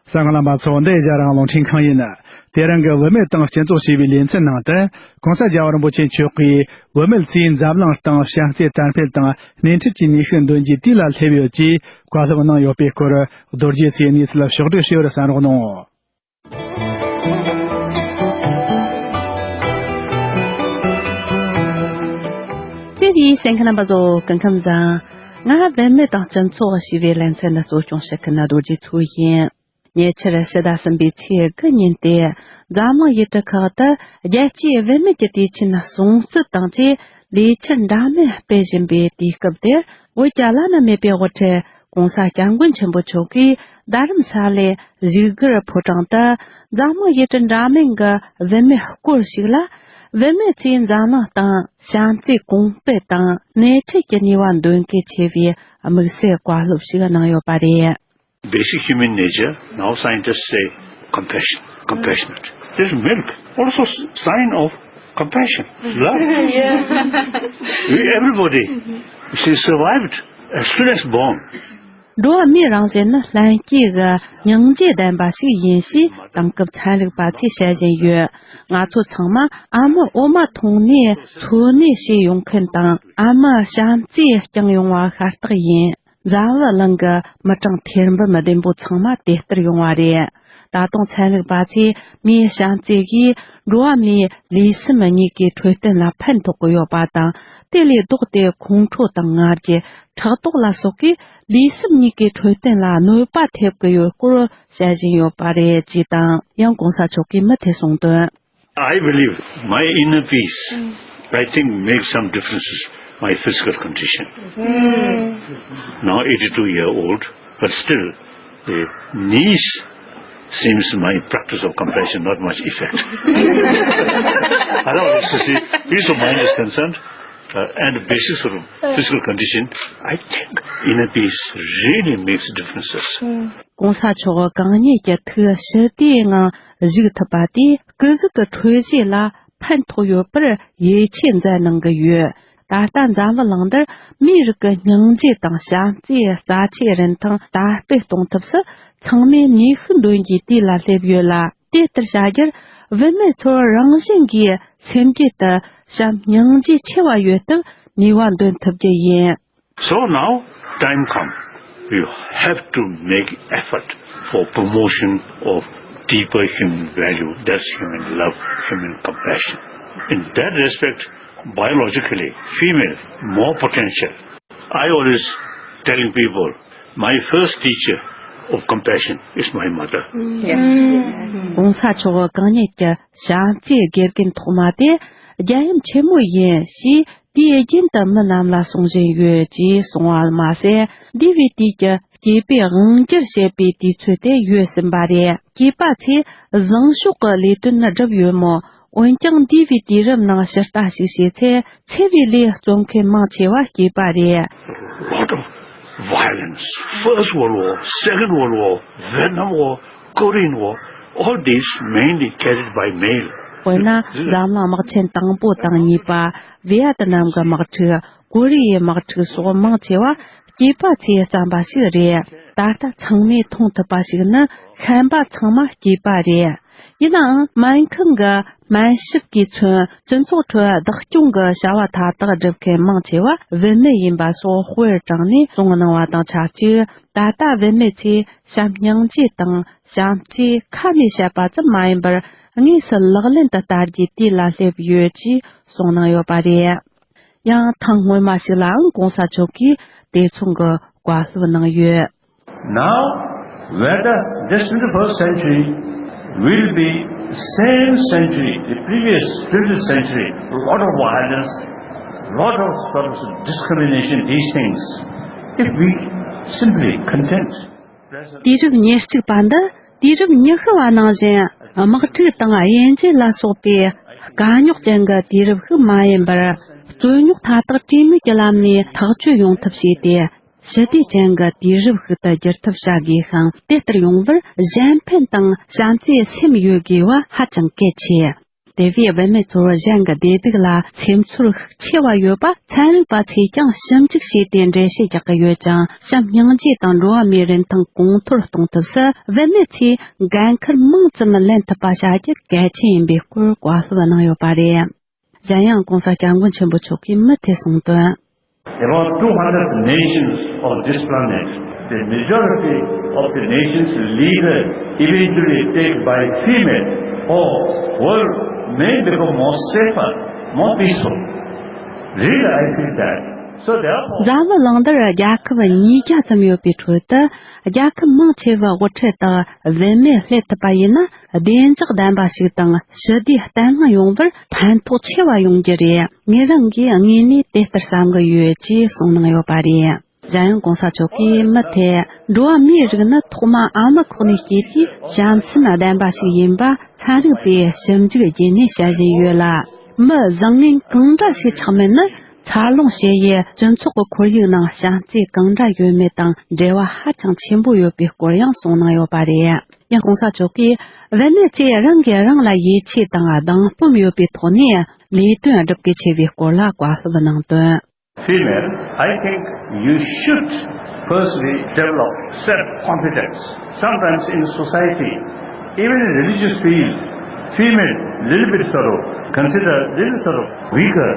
གསན་མཁན་རྣམ་པ་ཚོ། འདི་ཨེ་ཤ་ཡ་རང་དབང་རླུང་འཕྲིན་ཁང་ཡིན། དེ་རིང་གི་བུད་མེད་དང་སྤྱི་ཚོགས་ཞེས་པའི་ལེ་ཚན་ནང་དུ། ྋགོང་ས་རྒྱལ་བ་རིན་པོ་ཆེ་མཆོག་གིས་བུད་མེད་ཚོས་འཛམ་གླིང་སྟེང་བྱམས་བརྩེ་དར་འཕེལ་དང་སྣེ་ཁྲིད་ཀྱི་ནུས་ཤུགས་འདོན་རྒྱུའི་དུས་ལ་སླེབས་ཡོད་ཅེས་བཀའ་སློབ་གནང་ཡོད་པའི་སྐོར། རྡོ་རྗེ་ཚེ་གནས་ཚུལ་ཕྱོགས་བསྒྲིགས་ཞུས་པར་གསན་རོགས་གནང་། དེ་ཡིན་གསན་མཁན་རྣམ་པ་ཚོ། སྐུ་ཁམས་བཟང་། ང་བུད་མེད་དང་སྤྱི་ཚོགས་ཞེས་པའི་ལེ་ཚན་འདི་གཙོ་སྐྱོང་བྱེད་མཁན་རྡོ་རྗེ་མཚོ་ཡིན། ཉེ་ཆར་ཕྱི་ཟླ་གསུམ་པའི་ཚེས་དགུ་ཉིན་ཏེ། འཛམ་གླིང་ཡུལ་གྲུ་ཁག་ཏུ་རྒྱལ་སྤྱིའི་བུད་མེད་ཀྱི་དུས་ཆེན་སྲུང་བརྩི་དང་བཅས་ལས་འཆར་འདྲ་མིན་སྤེལ་བཞིན་པའི་དུས་སྐབས་དེར། བོད་ཀྱི་བླ་ན་མེད་པའི་དབུ་ཁྲིད་༧གོང་ས་༧སྐྱབས་མགོན་ཆེན་པོ་མཆོག་གིས་རྡ་རམ་ས་ལའི་བཞུགས་སྒར་ཕོ་བྲང་དུ། འཛམ་གླིང་ཡུལ་གྲུ་འདྲ་མིན་གྱི་བུད་མེད་སྐོར་ཞིག་ལ། བུད་མེད་ཚོས་འཛམ་གླིང་སྟེང་བྱམས་བརྩེ་གོང་སྤེལ་དང་སྣེ་ཁྲིད་ཀྱི་ནུས་པ་འདོན་གལ་ཆེ་བའི་དམིགས་བསལ་བཀའ་སློབ་ཞིག་གནང་ཡོད་པ་རེད། Basic human nature, now scientists say compassion, compassionate. This milk, also s- sign of compassion, love. Yeah. We, everybody, she survived as soon as born. འགྲོ་བ་མིའི་རང་བཞིན་ནི་ལྷན་སྐྱེས་ཀྱི་སྙིང་རྗེ་ལྡན་པ་ཞིག་ཡིན་ཞེས་དེང་སྐབས་ཚན་རིག་པ་ཚོས་བཤད་བཞིན་ཡོད། ང་ཚོ་ཚང་མ་ཨ་མའི་འོ་མ་འཐུང་ནས་འཚོ་གནས་བྱས་ཡོང་མཁན་དང་། ཨ་མའི་བྱམས་བརྩེས་བསྐྱངས་ཡོང་བ་ཤ་སྟག་ཡིན། འཛམ་བུ་གླིང་གི་མི་གྲངས་ཐེར་འབུམ་ལྡན་པོ་ཚང་མ་དེ་ལྟར་ཡོང་བ་རེད། ད་དུང་ཚན་རིག་པ་ཚོས་མིའི་བྱམས་བརྩེ་གིས་འགྲོ་བ་མིའི་ལུས་སེམས་གཉིས་ཀའི་འཕྲོད་བསྟེན་ལ་ཕན་ཐོགས་ཀྱི་ཡོད་པ་དང་། དེ་ལས་ལྡོག་སྟེ་ཁོང་ཁྲོ་དང་ང་རྒྱལ། ཕྲག་དོག་ལ་སོགས་ཀྱིས་ལུས་སེམས་གཉིས་ཀའི་འཕྲོད་བསྟེན་ལ་གནོད་པ་ཐེབས་ཀྱི་ཡོད་སྐོར་བཤད་བཞིན་ཡོད་པ་རེད་ཅེས་དང་། ཡང་གོང་ས་མཆོག་གིས་མུ་མཐུད་གསུངས་དོན། I believe my inner peace, I think makes some differences my physical condition. Now eighty-two year old, but still the knees seems my practice of compassion not much effect. Otherwise, you see, peace of mind is concerned, uh, and the basics of physical condition, I think inner peace really makes differences. ༧གོང་ས་མཆོག་གང་ཉིད་ཀྱི་ཐུགས་ཞི་བདེའི་ངང་བཞུགས་ཐུབ་པ་དེས་སྐུ་གཟུགས་ཀྱི་འཕྲོད་བཞེས་ལ་ཕན་ཐོགས་ཡོད་པར་ཡིད་ཆེས་མཛད་གནང་གི་ཡོད། ད་ལྟ་འཛམ་བུ་གླིང་འདིར་མིའི་རིགས་ཀྱི་སྙིང་རྗེ་དང་བྱམས་བརྩེའི་རྩ་ཆེའི་རིན་ཐང་དར་སྤེལ་གཏོང་ཐབས་སུ་ཚང་མས་ནུས་ཤུགས་འདོན་རྒྱུའི་དུས་ལ་སླེབས་ཡོད་ལ། དེ་ལྟར་བྱ་རྒྱུར་བུད་མེད་ཚོར་རང་བཞིན་གྱིས་སེམས་རྒྱུད་དུ་བྱམས་སྙིང་རྗེ་ཆེ་བ་ཡོད་སྟབས་ནུས་པ་འདོན་ཐུབ་རྒྱུ་ཡིན། So now time come, you have to make effort for promotion of deeper human value, that's human love, human compassion. In that respect, biologically, female, more potential. I always telling people, my first teacher of compassion is my mother. Yes. ༧གོང་ས་མཆོག་གང་ཉིད་ཀྱི་བྱམས་བརྩེའི་དགེ་རྒན་ཐོག་མ་དེ་རྒྱལ་ཡུམ་ཆེན་མོ་ཡིན་ཞེས་དུས་རྒྱུན་དུ་མི་རྣམས་ལ་གསུང་བཞིན་ཡོད་ཅེས་གསུངས་པ་མ་ཟད། འདས་པའི་དུས་ཀྱི་སྐྱེས་པའི་དབང་སྒྱུར་བྱེད་པའི་དུས་ཚོད་དེ་ཡོལ་ཟིན་པ་རེད། སྐྱེས་པ་ཚོས་བཟང་ཕྱོགས་ཀྱི་ལས་དོན་ནི་བསྒྲུབས་ཡོད་མོད། འོན་ཀྱང་འདས་པའི་དུས་རབས་ནང་ཕྱིར་ལྟ་ཞིག་བྱས་ཚེ། འཚེ་བའི་ལས་རྩོམ་མཁན་མང་ཆེ་བ་སྐྱེས་པ་རེད། Lot of violence. First World War, Second World War, Vietnam War, Korean War, all these mainly carried by male. དཔེར་ན། འཛམ་གླིང་དམག་ཆེན་དང་པོ་དང་གཉིས་པ། ཝི་ཡ་ཏི་ནམ་གྱི་དམག་འཁྲུག་ཀོ་རི་ཡའི་དམག་འཁྲུག་སོགས་མང་ཆེ་བ་སྐྱེས་པ་ཚོས་བརྩམས་པ་ཞིག་རེད། ད་ལྟ་ཚང་མས་མཐོང་ཐུབ་པ་ཞིག་ནི་བཤན་པ་ཚང་མ་སྐྱེས་པ་རེད། ཡིན་ནའང་སྨན་ཁང་གི་སྨན་ཞབས་ཀྱིས་མཚོན། སྤྱི་ཚོགས་ཁྲོད་བདག་སྐྱོང་གི་བྱ་བ་མཐའ་དག་སྒྲུབ་མཁན་མང་ཆེ་བ་བུད་མེད་ཡིན་པ་སོགས་དཔེར་དྲངས་ནས་གསུངས་གནང་བ་དང་ཆབས་ཅིག་ད་ལྟ་བུད་མེད་ཚོས་བྱམས་སྙིང་རྗེ་དང་བྱམས་བརྩེ་ཁ་ནས་བཤད་པ་ཙམ་མ་ཡིན་པར་དངོས་སུ་ལག་ལེན་དུ་བསྟར་རྒྱུའི་དུས་ལ་སླེབས་ཡོད་ཅེས་གསུངས་གནང་ཡོད་པ་རེད། ཡང་ཐེངས་སྔོན་མ་ཞིག་ལའང་༧གོང་ས་མཆོག་གིས་དེ་མཚུངས་ཀྱི་བཀའ་སློབ་གནང་ཡོད། Now, whether this twenty-first century will be same century, the previous twentieth century, lot of violence, lot of sort of discrimination, these things, if we simply content དུས་རབས་ཉེར་གཅིག་པ་འདི་དུས་རབས་ཉི་ཤུ་བ་ནང་བཞིན་དམག་འཁྲུག་དང་དབྱེ་འབྱེད་ལ་སོགས་པའི་དཀའ་རྙོག་ཅན་གྱི་དུས་རབས་ཤིག་མ་ཡིན་པར། རྩོད་རྙོག་མཐའ་དག་གྲོས་མོལ་གྱི་ལམ་ནས་ཐག་གཅོད་ཡོང་ཐབས་བྱས་ཏེ། ཞི་བདེ་ཅན་གྱི་དུས་རབས་ཤིག་ཏུ་འགྱུར་ཐབས་བྱ་དགོས་ཤིང་། དེ་ལྟར་ཡོང་བར་གཞན་ཕན་དང་བྱམས་བརྩེའི་སེམས་ཡོད་དགོས་པ་ཧ་ཅང་གལ་ཆེ། དེ་བས་བུད་མེད་ཚོར་གཞན་གྱི་བདེ་སྡུག་ལ་སེམས་ཚོར་ཤུགས་ཆེ་བ་ཡོད་པ་ཚན་རིག་པ་ཚོས་ཀྱང་ཞིབ་འཇུག་བྱས་ཏེ་འགྲེལ་བཤད་རྒྱག་གི་ཡོད་ཅིང་། བྱམས་སྙིང་རྗེ་དང་འགྲོ་བ་མིའི་རིན་ཐང་གོང་མཐོར་གཏོང་ཐབས་སུ་བུད་མེད་ཚོས་འགན་འཁུར་མང་ཙམ་ལེན་ཐུབ་པ་བྱ་རྒྱུ་གལ་ཆེན་ཡིན་པའི་སྐོར་བཀའ་སློབ་གནང་ཡོད་པ་རེད། གཞན་ཡང་༧གོང་ས་༧སྐྱབས་མགོན་ཆེན་པོ་མཆོག་གིས་མུ་མཐུད་གསུངས་དོན། About two hundred nations of this planet, the majority of the nations leader eventually take by female, or world may become more safer, more peaceful. Really, I feel that. So therefore འཛམ་བུ་གླིང་འདིར་རྒྱལ་ཁབ་ཉིས་བརྒྱ་ཙམ་ཡོད་པའི་ཁྲོད་དུ། རྒྱལ་ཁབ་མང་ཆེ་བའི་དབུ་ཁྲིད་དུ་བུད་མེད་སླེབས་ཐུབ་པ་ཡིན་ན། བདེ་འཇགས་ལྡན་པ་ཞིག་དང་ཞི་བདེ་བརྟན་ལྷིང་ཡོང་བར་ཕན་ཐོགས་ཆེ་བ་ཡོང་རྒྱུ་རེད། ངེད་རང་གིས་དངོས་གནས་དེ་ལྟར་བསམ་གྱི་ཡོད་ཅེས་གསུངས་གནང་ཡོད་པ་རེད། གཞན་ཡང་༧གོང་ས་མཆོག་གིས་མུ་མཐུད། འགྲོ་བ་མིའི་རིགས་ནི་ཐོག་མ་ཨ་མའི་ཁོག་ནས་སྐྱེས་དུས་བྱམས་སེམས་ལྡན་པ་ཞིག་ཡིན་པ་ཚན་རིག་པས་ཞིབ་འཇུག་བརྒྱུད་ནས་བཤད་བཞིན་ཡོད་ལ། མི་བཟང་ངན་གང་འདྲ་ཞིག་ཆགས་མིན་ནི། འཚར་ལོངས་བྱེད་ཡུལ་སྤྱི་ཚོགས་ཀྱི་ཁོར་ཡུག་ནང་བྱམས་བརྩེ་གང་འདྲ་ཡོད་མེད་དང་འབྲེལ་བ་ཧ་ཅང་ཆེན་པོ་ཡོད་པའི་སྐོར་ཡང་གསུངས་གནང་ཡོད་པ་རེད། ཡང་༧གོང་ས་མཆོག་གིས་བུད་མེད་ཚོས་རང་གིས་རང་ལ་ཡིད་ཆེས་དང་སྡང་སྤོབས་ཡོད་པའི་ཐོག་ནས་ལས་དོན་བསྒྲུབ་དགོས་ཆེ་བའི་སྐོར་ལ་བཀའ་སློབ་གནང་དོན། Female, I think you should firstly develop self-confidence. Sometimes in society, even in religious field, female little bit sort of considered little sort of weaker.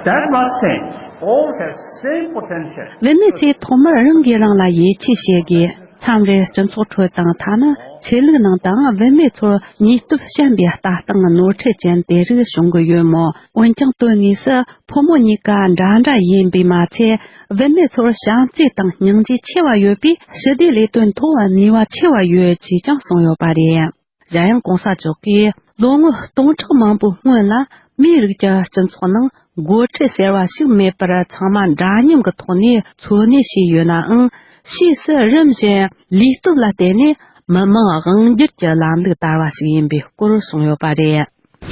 That must change. All have same potential. བུད་མེད་ཚོས་ཐོག་མར་རང་གིས་རང་ལ་ཡིད་ཆེས་བྱེད་དགོས། མཚམས་རེ་སྤྱི་ཚོགས་ཁྲོད་དང་ཐ་ན་ཆོས་ལུགས་ནང་དུའང་བུད་མེད་ཚོར་ཉེས་སྟོབས་བཤན་པའི་ལྟ་སྟངས་ནོར་འཁྲུལ་ཅན་དེ་རིགས་བྱུང་གི་ཡོད་མོད། འོན་ཀྱང་དོན་དངོས་སུ་ཕོ་མོ་གཉིས་ཀ་འདྲ་འདྲ་ཡིན་པས་མ་ཚད། བུད་མེད་ཚོར་བྱམས་བརྩེ་དང་སྙིང་རྗེ་ཆེ་བ་ཡོད་པས་ཞི་བདེ་ལས་དོན་ཐོག་ནུས་པ་ཆེ་བ་ཡོད་ཅེས་ཀྱང་གསུངས་ཡོད་པ་རེད། གཞན་ཡང་༧གོང་ས་མཆོག་གིས་ལོ་ངོ་སྟོང་ཕྲག་མང་པོའི་སྔོན་ལ་མིའི་རིགས་ཀྱི་སྤྱི་ཚོགས་ནང་ འགོ་ཁྲིད་ཟེར་བ་ཞིག་མེད་པར་ཚང་མ་འདྲ་མཉམ་གྱི་ཐོག་ནས་འཚོ་གནས་བྱས་ཡོད་ནའང་། ཕྱིས་སུ་རིམ་བཞིན་ལུས་སྟོབས་ལ་བརྟེན་ནས་མི་དམངས་དབང་སྒྱུར་གྱི་ལམ་ལུགས་དར་བ་ཞིག་ཡིན་པའི་སྐོར་གསུངས་ཡོད་པ་རེད།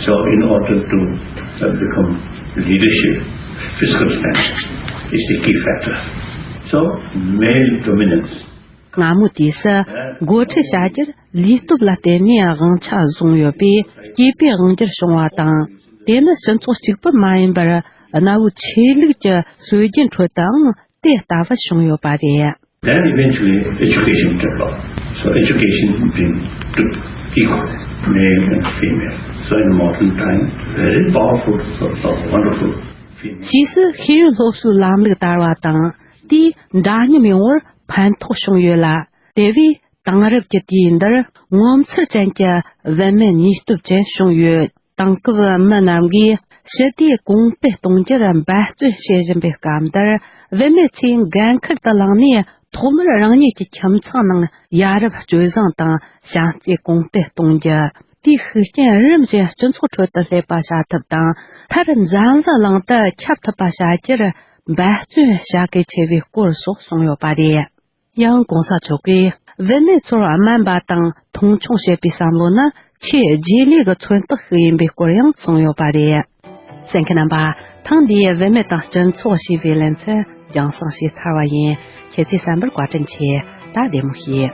So in order to uh, become leadership, physical strength is the key factor. So male dominance སྔ་མོའི་དུས་སུ་འགོ་ཁྲིད་བྱ་རྒྱུར་ལུས་སྟོབས་ལ་བརྟེན་ནས་དབང་ཆ་བཟུང་ཡོད་པས། སྐྱེས་པའི་དབང་སྒྱུར་བྱུང་བ་དང་། དེ་ནི་སྤྱི་ཚོགས་གཅིག་པུ་མ་ཡིན་པར། གནའ་བོའི་ཆོས་ལུགས་ཀྱི་སྲོལ་རྒྱུན་ཁྲོད་དུའང་དེ་ལྟ་བུ་བྱུང་ཡོད་པ་རེད། Then eventually education developed. So education became equal, male and female. So in modern time, very powerful, so, so wonderful female. ཕྱིས་སུ་ཤེས་ཡོན་སློབ་གསོའི་ལམ་ལུགས་དར་བ་དང་། དེས་འདྲ་མཉམ་ཡོང་བར་ཕན་ཐོགས་བྱུང་ཡོད་ལ། དེ་བས་དེང་རབས་ཀྱི་དུས་འདིར་ངོ་མཚར་ཅན་གྱི་བུད་མེད་ནུས་སྟོབས་ཅན་བྱུང་ཡོད། དེང་སྐབས་མི་རྣམས་ཀྱིས་ཞི་བདེའི་གོང་སྤེལ་གཏོང་རྒྱུར་འབད་བརྩོན་བྱེད་བཞིན་པའི་སྐབས་འདིར། བུད་མེད་ཚོས་འགན་འཁུར་དུ་བླངས་ནས། ཐོག་མར་རང་ཉིད་ཀྱི་ཁྱིམ་ཚང་ནང་ཡ་རབས་སྤྱོད་བཟང་དང་བྱམས་བརྩེ་གོང་སྤེལ་གཏོང་རྒྱུ། དེའི་ཤུགས་རྐྱེན་རིམ་བཞིན་སྤྱི་ཚོགས་ཁྲོད་དུ་སླེབས་པ་བྱ་ཐབས་དང་། མཐར་འཛམ་བུ་གླིང་དུ་ཁྱབ་ཐུབ་པ་བྱ་རྒྱུར་འབད་བརྩོན་བྱ་གལ་ཆེ་བའི་སྐོར་སོགས་གསུངས་ཡོད་པ་རེད། ཡང་གོང་ས་མཆོག་གིས་བུད་མེད་ཚོར་སྨན་པ་དང་མཐོང་ཆུང་བྱེད་པའི་བསམ་བློ་ནི་ཆེས་རྗེས་ལུས་ཀྱི་མཚོན་རྟགས་ཤིག་ཡིན་པའི་སྐོར་ཡང་གསུངས་ཡོད་པ་རེད། གསན་མཁན་རྣམ་པ། ཐེངས་འདིའི་བུད་མེད་དང་སྤྱི་ཚོགས་ཞེས་པའི་ལེ་ཚན་རྒྱང་སྲིང་ཞུས་ཚར་བ་ཡིན། ཁྱེད་ཚོས་གསན་པར་བཀའ་དྲིན་ཆེ། ད་བདེ་མོ་བྱོས།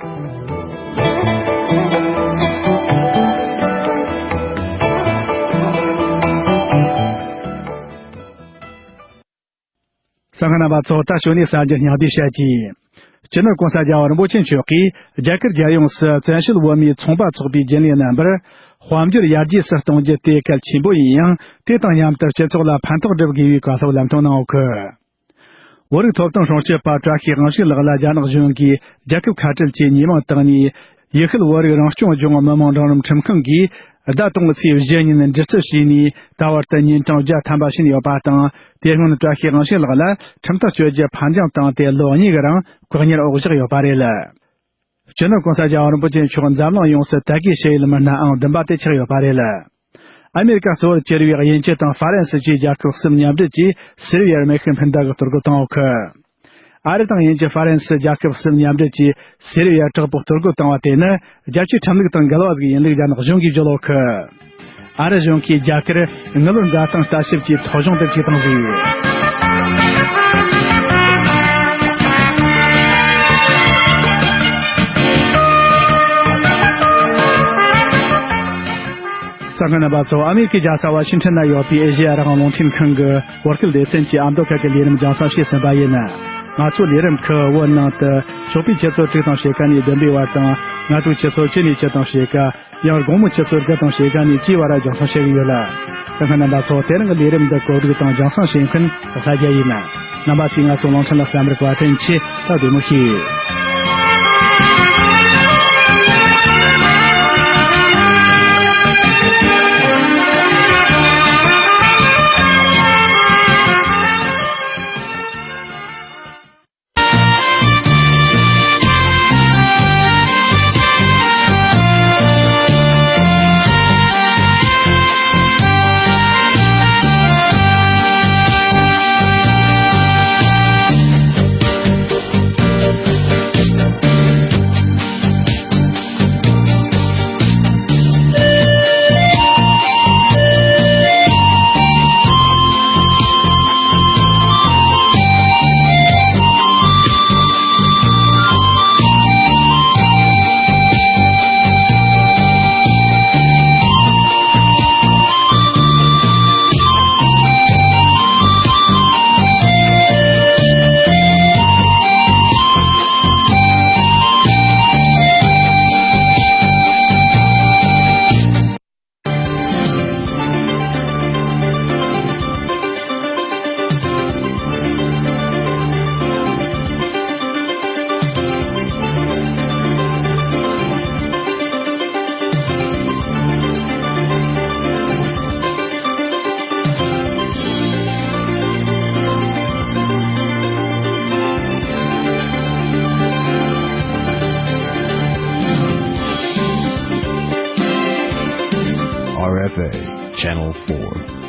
གསན་མཁན་རྣམ་པ་ཚོ། ད་ཞོ་ནས་གསར་འགྱུར་སྙིང་བསྡུས་བཤད་ཀྱི། སྤྱི་ནོར་གོང་ས་རྒྱལ་བ་རིན་པོ་ཆེ་མཆོག་གིས་རྒྱ་གར་རྒྱལ་ཡོངས་སུ་བཙན་བྱོལ་བོད་མིའི་ཚོང་པ་ཚོགས་པའི་རྒྱུན་ལས་རྣམ་པར། དཔལ་འབྱོར་ཡར་རྒྱས་སུ་གཏོང་རྒྱུ་དེ་གལ་ཆེན་པོ་ཡིན་ཡང་། དེ་དང་མཉམ་དུ་སྤྱི་ཚོགས་ལ་ཕན་ཐོགས་སྒྲུབ་དགོས་པའི་བཀའ་སློབ་ལམ་སྟོན་གནང་ཡོད་གི། བོད་རིགས་ཐོབ་ཐང་སྲུང་སྐྱོབ་པ་བཀྲ་ཤིས་དབང་ཕྱུག་ལགས་ལ་རྒྱ་ནག་གཞུང་གིས་རྒྱལ་ཁབ་ཁ་བྲལ་གྱི་ཉེས་མིང་བཏགས་ནས། ཡུལ་ཤུལ་བོད་རིགས་རང་སྐྱོང་ལྗོངས་མི་དམངས་འབྲིང་རིམ་ཁྲིམས་ཁང་གིས་ཟླ་དང་པོའི་ཚེས་བཞི་ཉིན་འདྲི་རྩད་བྱས་ནས། ད་བར་དུ་ཉིན་གྲངས་བརྒྱ་ཐམ་པ་ཕྱིན་ཡོད་པ་དང་། དེ་སྔོན་བཀྲ་ཤིས་དབང་ཕྱུག་ལགས་ལ་ཁྲིམས་ཐག་གཅོད་རྒྱུ་ཕར་འགྱངས་བཏང་སྟེ། ལོ་གཉིས་ཀྱི་རིང་བཀག་ཉར་འོག་བཞག་ཡོད་པ་རེད། སྤྱི་ནོར་གོང་ས་རྒྱལ་བ་རིན་པོ་ཆེ་མཆོག་འཛམ་གླིང་ཡོངས་སུ་དད་གུས་ཞུ་ཡུལ་མི་སྣའང་བདུན་པ་དེ་ཆགས་ཡོད་པ་རེད། ཨ་མེ་རི་ཀ་གཙོ་བོར་གྱུར་བའི་དབྱིན་ཇི་དང་ཧྥ་རན་སི་བཅས་རྒྱལ་ཁབ་གསུམ་མཉམ་འབྲེལ་གྱིས་སེར་བའི་ཡར་མེ་ཤི་འཕུར་མདའ་གི་གཏོར་རྒོལ་བཏང་ཡོད་གི། ཨ་རི་དང་དབྱིན་ཇི་ཧྥ་རན་སི་རྒྱལ་ཁབ་གསུམ་མཉམ་འབྲེལ་གྱིས་སེར་བའི་ཡར་དྲག་པོ་གཏོར་རྒོལ་བཏང་བ་དེ་ནི་རྒྱལ་སྤྱིའི་ཁྲིམས་ལུགས་དང་འགལ་བ་ཟིག་ཡིན་ལུགས་རྒྱ་ནག་གཞུང་གིས་བརྗོད་ཡོད་གི། ཨ་རི་གཞུང་གིས་རྒྱ་གར་དངུལ་ལོར་འཛའ་ཐང་ལྟ་ཞིབ་ཀྱི་ཐོ་གཞུང་དུ་བཅུག་བཏང་ཟིག། གསན་མཁན་རྣམ་པ་ཚོ། ཨ་མེ་རི་ཀའི་རྒྱལ་ས་ཝ་ཤིང་ཊོན་ན་ཡོད་པའི་ཨེ་ཤེ་ཡ་རང་དབང་རླུང་འཕྲིན་ཁང་གི་བོད་སྐད་སྡེ་ཚན་གྱི་ཨ་མདོ་ཁུལ་གྱི་ལས་རིམ་རྒྱང་སྲིང་བྱས་ཟིན་པ་ཡིན། ང་ཚོའི་ལས་རིམ་ཁག་བོད་ནང་དུ་ཞོགས་པའི་ཆུ་ཚོད་དྲུག་དང་ཕྱེད་ཀ་ནས་བདུན་པའི་བར་དང་། སྔ་དྲོའི་ཆུ་ཚོད་བཅུ་ནས་བཅུ་དང་ཕྱེད་ཀ། ཡང་དགོང་མོ་ཆུ་ཚོད་དགུ་དང་ཕྱེད་ཀ་ནས་བཅུའི་བར་རྒྱང་སྲིང་བྱེད་ཀྱི་ཡོད་ལ། གསན་མཁན་རྣམ་པ་ཚོ། དེ་རིང་གི་ལས་རིམ་འདི་གོ་སྒྲིག་དང་རྒྱང་སྲིང་བྱེད་མཁན་ལྷ་རྒྱལ་ཡིན། རྣམ་པ་ཚོས་ང་ཚོའི་རླུང་འཕྲིན་ལ་གསན་པར་བཀའ་དྲིན་ཆེ། ད་བདེ་མོ་བྱོས། R F A, Channel four.